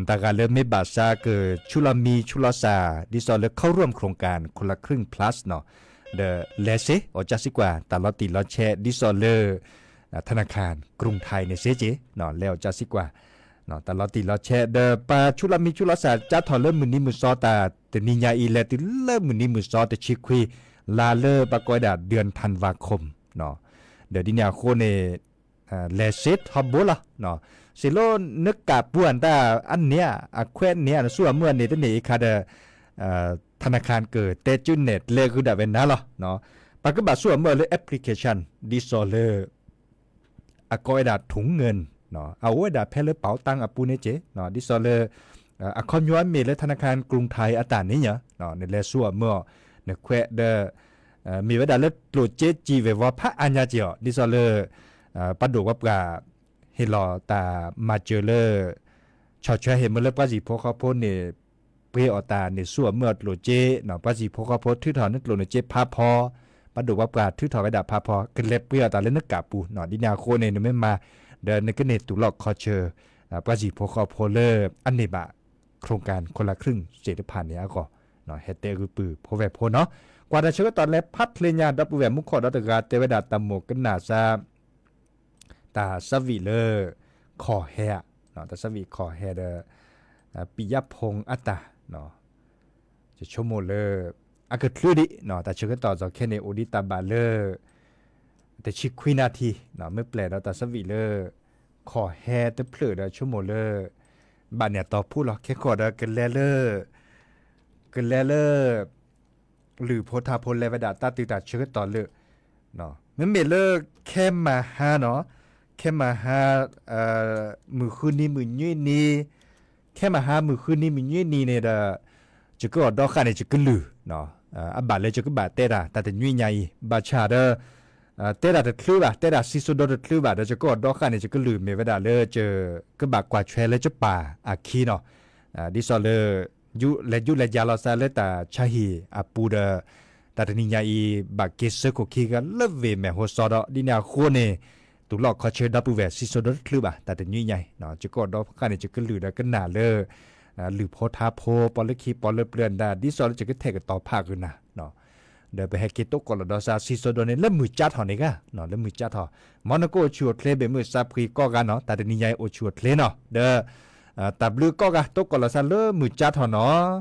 တၢ်ဂၤလၢမ့ၢ်ဘၣ်ဆါကဆူးလီၤမံၤဆူးလီၤစၢ် ဒ်သိးလၢ เข้าร่วมโครงการคนละครึ่ง plus နီၤ, ဒီးလဲၤစ့ အီၣ်ကၢ်စံးကွၢ် တၢ်လီၤတံၢ်လီၤဆဲး ဒ်သိးလၢ ธนาคารกรุงไทย န့ၣ်စ့က့ၤ, လဲၤအီၣ်ကၢ်စံးကွၢ် တၢ်လီၤတံၢ်လီၤဆဲး ဒီးပှၤဆူးလီၤမံၤဆူးလီၤစၢ် ကၢ်ထီၣ်လၢမုၢ်နံၤမုၢ်သီတၢ်တနံၤညါအံၤ လဲၤတုၤလၢမုၢ်နံၤမုၢ်သီတဆံခွံ လါလၢပကိးဝဲဒၣ် เดือนธันวาคม ဒီးဒ်န့ၣ်အဃိန့ၣ် လဲၤစ့ထီဘိလီၤ. စ့လၢနကးပူၤအတၢ်အန့ၢ် အခွဲးန့ၢ် နဆိၣ်အမၢၢ်န့ၣ် တန့ၢ်အံၤခါဒီး ธนาคาร ကတဲကၠုၣ်နဲၣ်ကျဲဂုၤဒၣ်ဝဲနၤလီၤ. ပကဘၣ်ဆိၣ်အမၢၢ်လၢ application ဒ်သိးလၢ အကိးဝဲဒၣ် ถุงเงิน အအိၣ်ဝဲဒၣ်ဖဲလၢ เป๋าตัง အပူၤန့ၣ်က့ၢ်, ဒ်သိးလၢ အခီပညီမ့ၢ်လၢ ธนาคารกรุงไทย အတၢ်န့ၣ်ညါ နလဲၤဆိၣ်အမၢၢ်အီၤ နခွဲးဒီး မ့ၢ်ဝဲဒၣ်လၢကျိၣ်စ့စံးဝဲၢ်ဝီဖးအါညါက့ၢ်အီၤ ဒ်သိးလၢ ပှၤဒိၣ်ပှၤပှၢ် ဟ့ၣ်လီၤတၢ်မၤစၢၤလၢ ဆီၣ်ထွဲဟ့ၣ်မ့ၢ်လၢပှၤဟံၣ်ဖိဃီဖိန့ၣ် ပှ့ၤအီၣ်တၢ်န့ၣ် ဆိၣ်အမၢၢ်အီၤကျိၣ်စ့ ပှၤဟံၣ်ဖိဃီဖိထုးထီၣ်န့ၢ်ကျိၣ်န့ၣ်စ့ဖးဖီ, ပှၤဒိၣ်ပှၤပှၢ်ထုးထီၣ်ဝဲဒၣ်ဖးဖီ ကလဲၤပှ့ၤအီၣ်တၢ်လၢနကးပူၤ ဒ်န့ၣ်အဃိန့ၣ် နမ့ၢ်မၤ ဒီးနကန့ၢ်တူၢ်လိာ်ခီဆၢ ပှၤဟံၣ်ဖိဃီဖိလၢအန့ၢ်ဘၣ် โครงการคนละครึ่ง စ့ၢ်တဖၣ်န့ၣ်အဂီၢ် ဟဲတဲဂုာ်ပုၢ်ဖိဝဲၢ်ဖိနီၤ. ကွၢ်တၢ်ဆၢကတီၢ်လၢဖးဖျ့ညါ ဒီပုၢ်ဝဲၢ်မူခိၣ်ဒီတဂၤတဲဝဲဒၣ်တၢ်မိၣ်ကနၣ်စါ တၢ်ဆၢဝံၣ်လၢ ခီၣ်ဟဲဧါ, တၢ်ဆၢဝံၣ်ခီၣ်ဟဲဒီး ပံယၣ်ဖိအတၢ် ယဆိကမိၣ်လၢ အကချုးဒံး တၢ်ဆၢကတီၢ်စီၤခဲန့ၣ် အိၣ်ဒံးတၢ်ဘၣ်လၢ တဆံခွံနၣ်ထံ မ့ၢ်ပျဲၢ်ဒီးတၢ်ဆၢဝံၣ်လၢ ခီၣ်ဟဲတဖျၢၣ်ဒီးဆိကမိၣ်လၢ ဘၣ်န့ၢ်အတီၤဖုလီၤ ခဲကီၢ်ဒီးကလဲၤလၢ ကလဲၤလၢ လုၢ်ဖိထါဖိလဲၤဝဲဒၣ်တၢ်တုၤတၢ်ဆၢကတီၢ်လၢ မ့မ့ၢ်လၢ ခဲမဟါနီၤ ခဲမဟါ မုၢ်ဃုနံၤမုၢ်နွံနံၤ ခဲမဟါမုၢ်ဃုနံၤမုၢ်နွံနံၤန့ၣ်ဒီး ယကအီၣ်ဒီဃၣ်န့ၣ် ယကလုၢ် အဘၣ်လၢယကဘၣ်တဲတၢ် တၢ်တနွံညါအံၤ ဘၣ်ဆၣ်ဒီး တဲတၢ်တချုးဘၣ် တဲတၢ်စံးစိဒိတချုးဘၣ် ဒီးယကအီၣ်ဒီဃၣ်န့ၣ် ယကလုၢ်မ့ၢ်ဝဲဒၣ်လၢ ယကဘၣ်ကွၢ်ထွဲလၢယပၢ်အခံနီၤ ဒ်သိးလၢ လဲၤယူးလဲၤယၤလီၤစၢၤလၢတၢ်ဆါဟံၣ်အပူၤဒီး တၢ်တနံၤညါအံၤ ဘၣ်က့ၤဆၢခိၣ်ခံဂၤလၢဝ့ၢ်မဲာ်ဟိစီဒီး ဒ်န့ၣ်အဃိန့ၣ် တူၢ်လိာ်ခီဆၢဒီပုၢ်ဝဲၢ် စံးစိဒိတချုးဘၣ် တၢ်တနွံညါအံၤ ယကအီၣ်ဒီဃၣ်န့ၣ် ယကလုၢ်ဒီးကနၣ်လၢ လုၢ်ဖိထါဖိ ပီၣ်လၢခံပီၣ်လၢပျၢၤဒၣ် ဒ်သိးလၢယကထဲးကတီၤဖးကနၣ် ဒီးပဟဲက့ၤတိကိးလီၤဒီးစး စံးစိဒိန့ၣ် လၢမုၢ်ကၠါထီၣ်န့ၣ်ဂ့ၤ လၢမုၢ်ကၠါထီၣ် မ်နကအိၣ်ဆူၣ်အိၣ်ချ့ဘၣ်မုၢ်စးဖှံကိးဂၤနီၤ တၢ်တနံၤညါအံၤအိၣ်ဆူၣ်အိၣ်ချ့နီၤ ဒီး တၢ်ဘျုးကိးဂၤ တိကိးလီၤစးလၢမုၢ်ကၠါထီၣ်နီၤ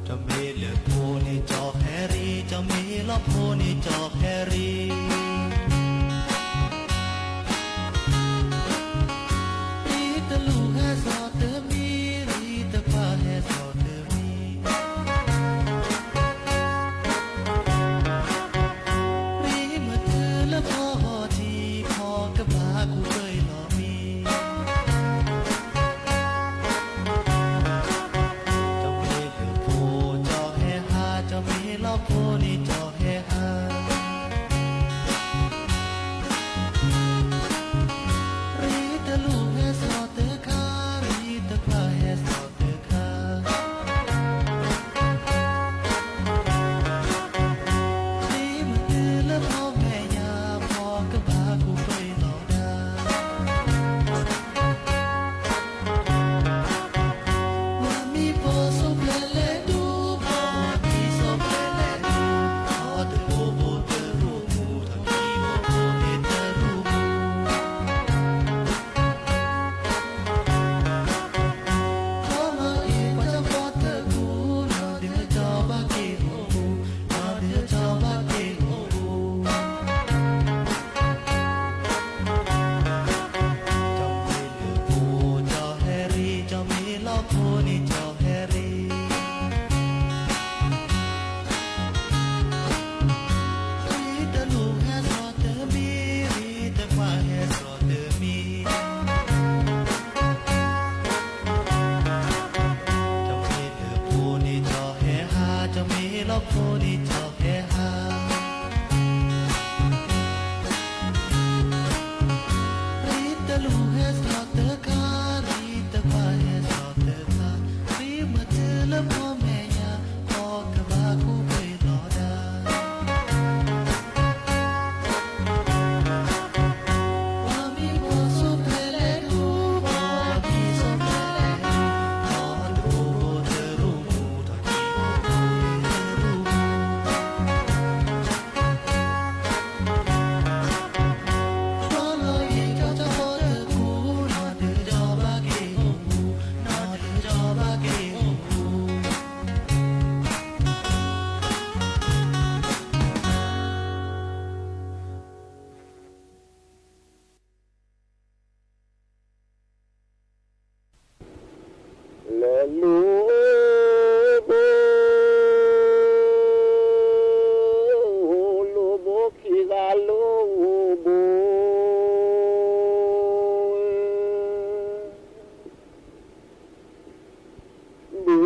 တမ့ၢ်လၢဖိန့ၣ်ကၠီခဲရံ တမ့ၢ်လီၤဖိန့ၣ်ကၠီခဲရံ တလူၢ်ဟဲစီၤတမံၤ တပၢ်ဟဲစီၤတမံၤ လိၣ်ဘိ, လိၣ်ဘိခံဂၤလိၣ်ဘိ, ဘုဘီ,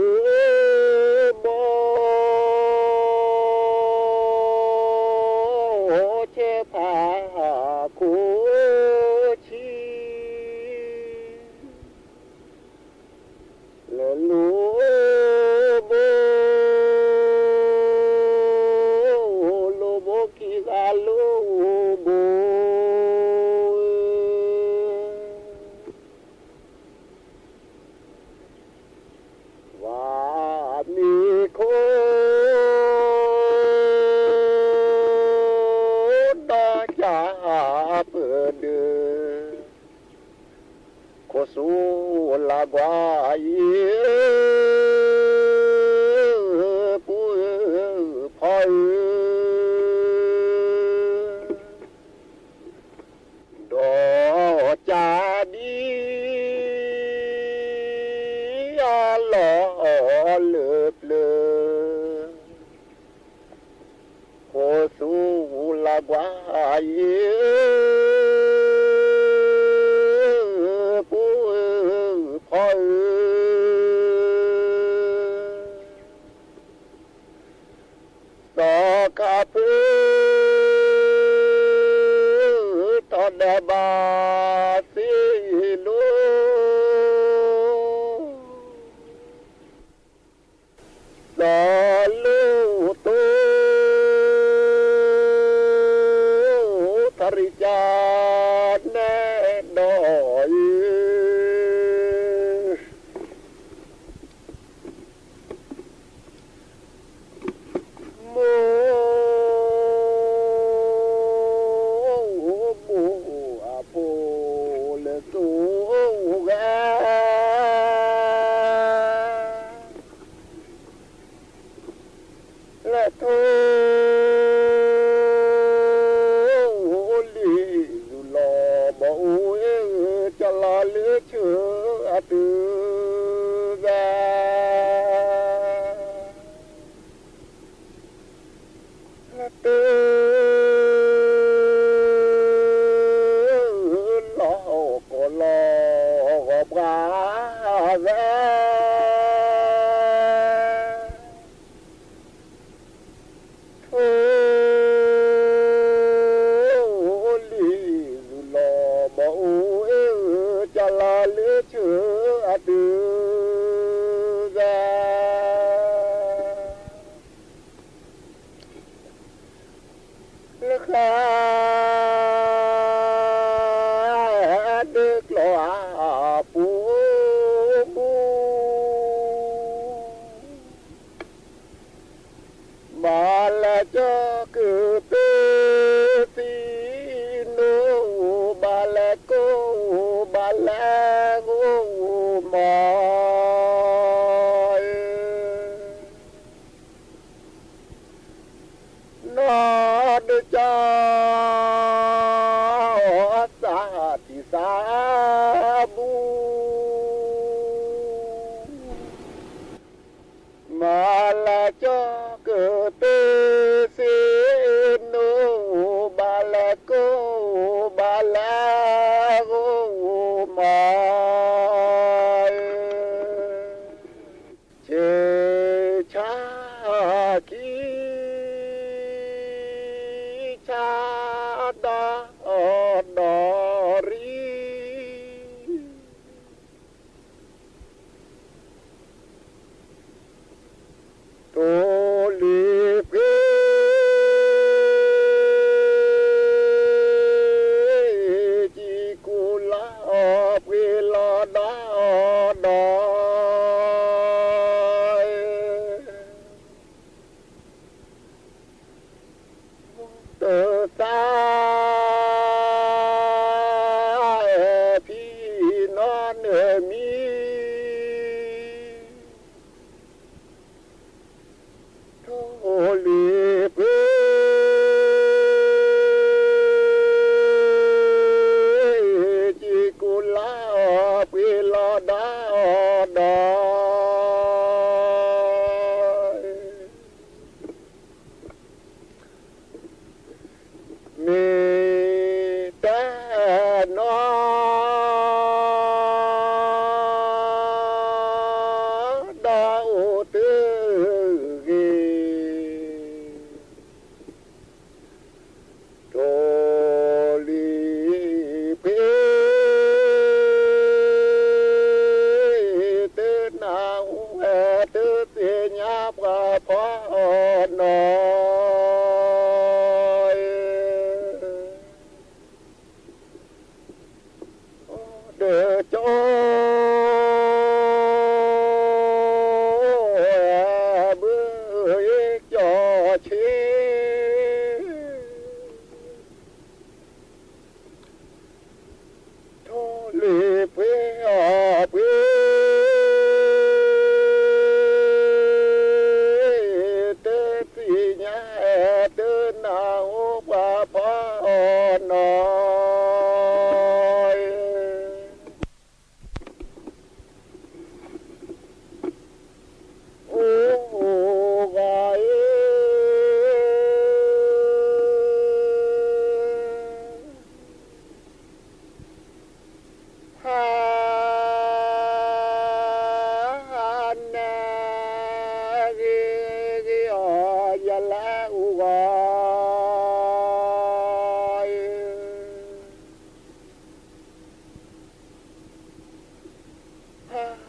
ဆဲဖးခိၣ်ဆံ လၢလိၣ်ဘိ, လိၣ်ဘိခံဂၤလိၣ်ဘိ, ဝၤမ့ၤခိၣ်ဒီးကၢ်ပဒုး ခိၣ်ဆူလၤကွၢ်အံၤ ပုၢ်ဖီဧၢ, ဒီးကၢ်ဒ်အလီၢ်လၢပျၢၤ ခိၣ်ဆူလၤကွၢ်အံၤ ပုၢ်ဖီဧၢ, စီၤခါဖၢ ထီၣ်ဒီးဘၣ်စ့လိၤ စီၤလိၣ်သိ ထီၣ်ရံၣ်ကၢ်နဲဒီးအံၤ မိၢ် မိၢ်အဖိလၢစိၤဂၤ လၢထိၣ်လံၤ ယူၢ်လီၤဘီအိၣ်အ့ၣ်ကလီၤလၢဆၢအတုၤသၢ လၢတၢ် လီၤကီၢ်လီၤဂီၤပှၤသၢ ထိၣ်လံၤ ယူၢ်လီၤဘီအိၣ်အ့ၣ်ကလီၤလၢဆၢအတုၤသၢ လၢဃါ ဒၢကျီၤအပူၤ ဘၣ်လဲၤကၠီကတၢၢ်သံနိ ဘၣ်လဲၤကိး ဘၣ်လဲၤဂိၢ်မး နီၢ်ဒုးကၠီ သးတံၢ်သးဘူး ဘၣ်လဲၤကၠီကတၢၢ်သံနိ ဘၣ်လဲၤကိး ဘၣ်လဲၤဂိၢ်မး ဆဲးဆါခံ ဆါဒီး ဒီးရံ ထိၣ်လံၤပှ့ၤ ကံၢ်ကူလီၤပှ့ၤလီၤဒီး ဒီး တသး ဖံနီၢ်နၢၤမံ ထိၣ်လံၤပှ့ၤ ကံၢ်ကူလီၤပှ့ၤလီၤဒီး ဒီး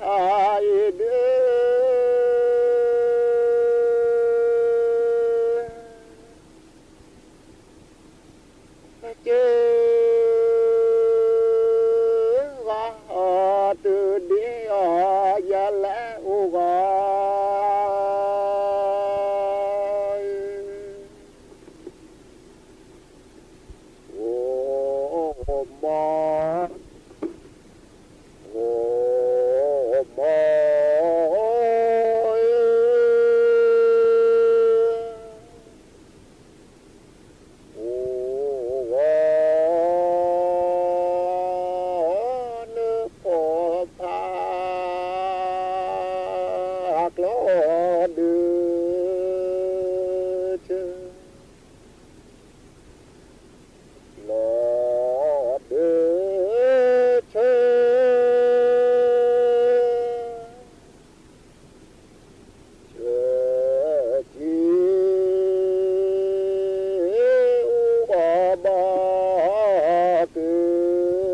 အံၤဒုး က့ၤဂီၤတုၤဒ်အီၤ ယလဲၤအိၣ်ဂီၤ အိၣ်မီ အိၣ်မီ အိၣ်ဂီၤ နဖိဖး ကျီဒုး ဆၢ လီၤဒၢဆၢ ဆၢက့ၤ အိၣ်အီၤဘၣ်ကပၢၤ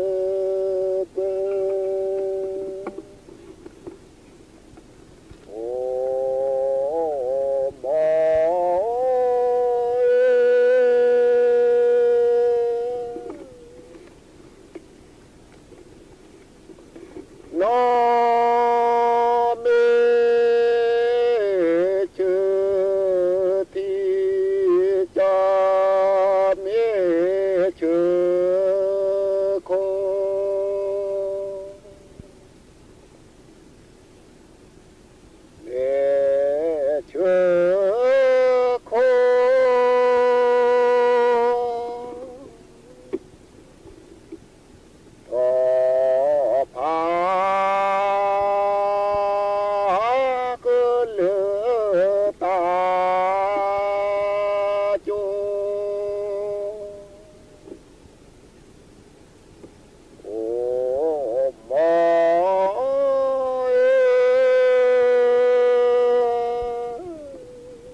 အိၣ်မီ နီၢ်မ့ၢ်ဆၢထံ ကၠီမ့ၢ်ဆၢခိ မ့ၢ်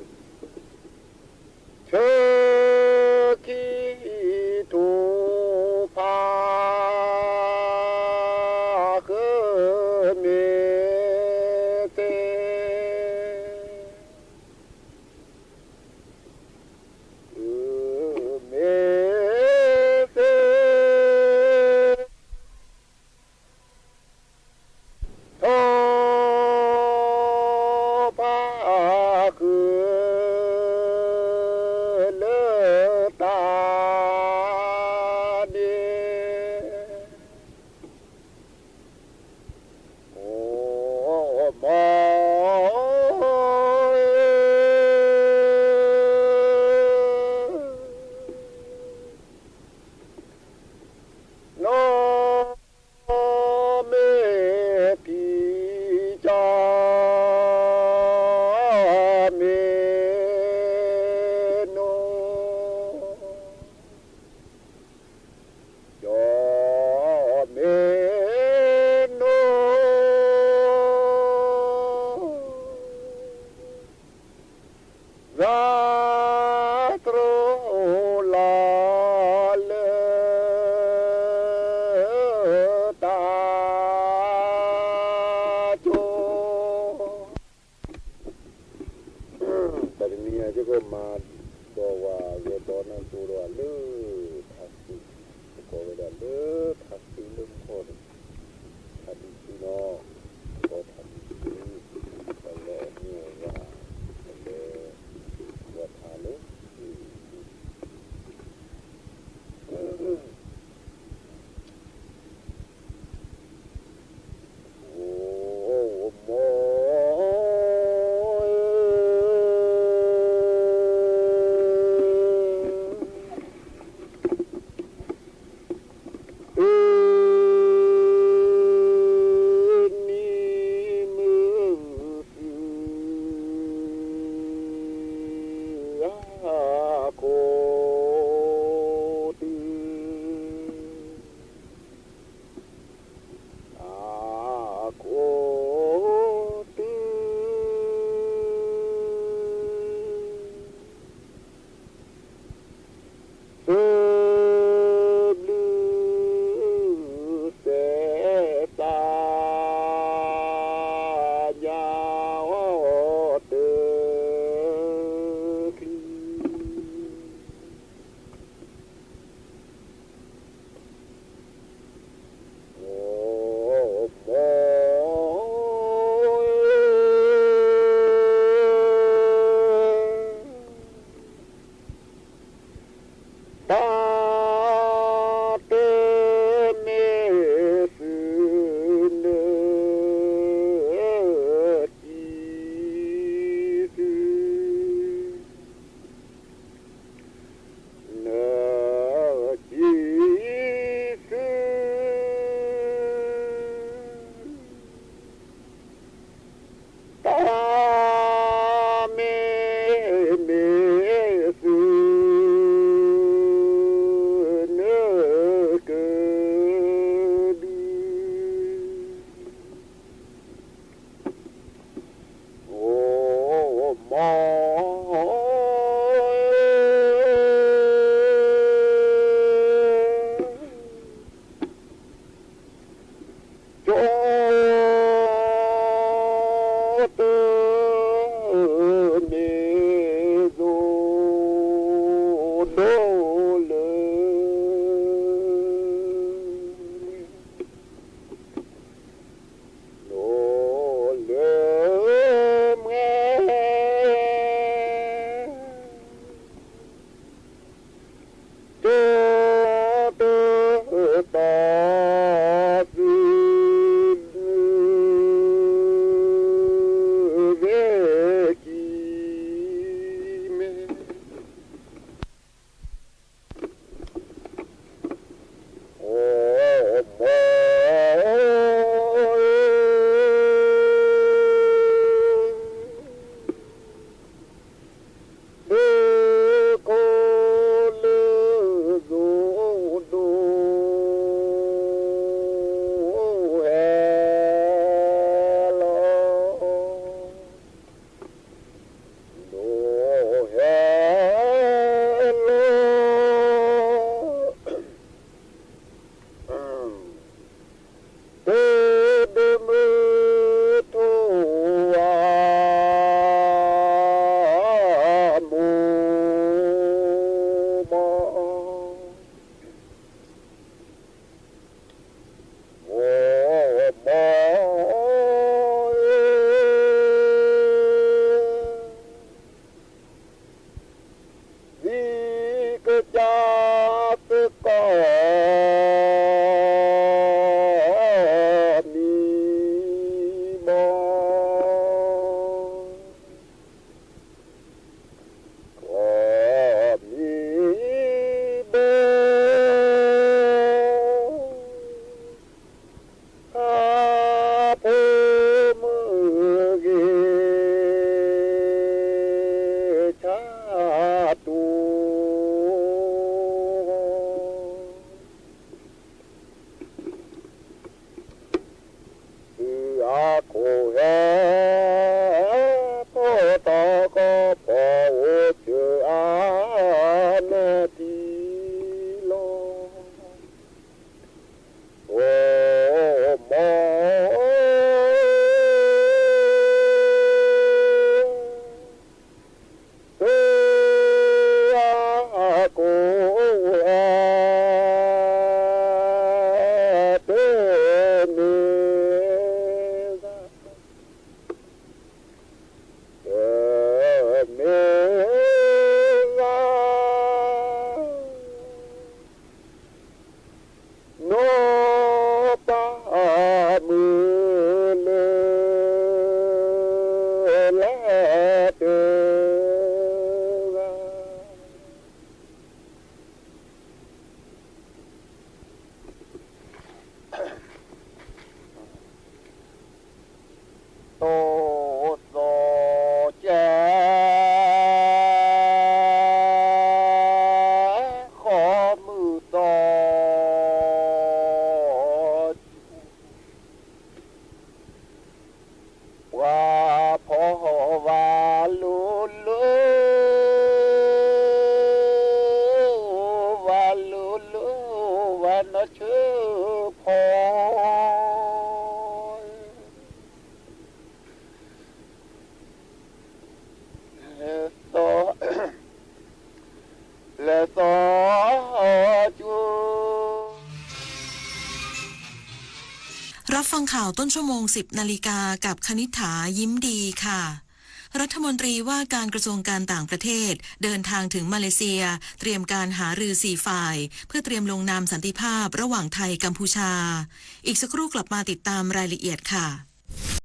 ဆၢခိ ထီၣ်ဖး ကလၢတၢ်ကၠိ အိၣ်မီ ဆၢခံထူၣ်ဖး ဃၢမ့ၢ်သ့ ဃၢမ့ၢ်သ့ ထီၣ်ဖးဃုာ်လၢတၢ်ဒ့ အိၣ် တမ့ၢ်သိးဒိၣ်လၢ ဒိၣ်လၢမွဲ တၢ်တတီသု ဝဲကံမဲ အိၣ်မီ ဒ်ကိးလၢသိးဒိၣ်ဟဲလီၤ ဒိၣ်ဟဲလီၤ တဒိးမုၢ်ထီၣ်အမိၢ် မိၢ်မီ ဒ်ကစၢ်သကိး မံမီ ကိးမံဘီ အဖိမုၣ်ဂ့ၤ ဆၣ်တူ သုးအခိၣ်ဟဲ ဖီၣ်တီကီၢ်ဖီၣ်အိၣ်စၢၤအါ နၢ်ထံလီၤ အိၣ်မီ သုးအခိၣ်ဟဲ တမ့ၢ်သး တမ့ၢ်သး နီၢ်ပၢ်မုၢ်လၢ လၢတဂၤ တိၢ်သီၣ်ကဲ ဃီမုၢ်သီၣ် ပှၤဖီၣ်ဝဲလိၤလိၤ ဝဲလိၤလိၤ ဝဲနီၢ်ဆၢဖီ သီ လၢသီကၠိ รับฟังข่าวต้นชั่วโมง สิบนาฬิกา กับคณิษฐา ยิ้มดีค่ะ รัฐมนตรีว่าการกระทรวงการต่างประเทศ เดินทางถึงมาเลเซีย เตรียมการหารือสี่ฝ่าย เพื่อเตรียมลงนามสันติภาพระหว่างไทยกัมพูชา อีกสักครู่กลับมาติดตามรายละเอียดค่ะ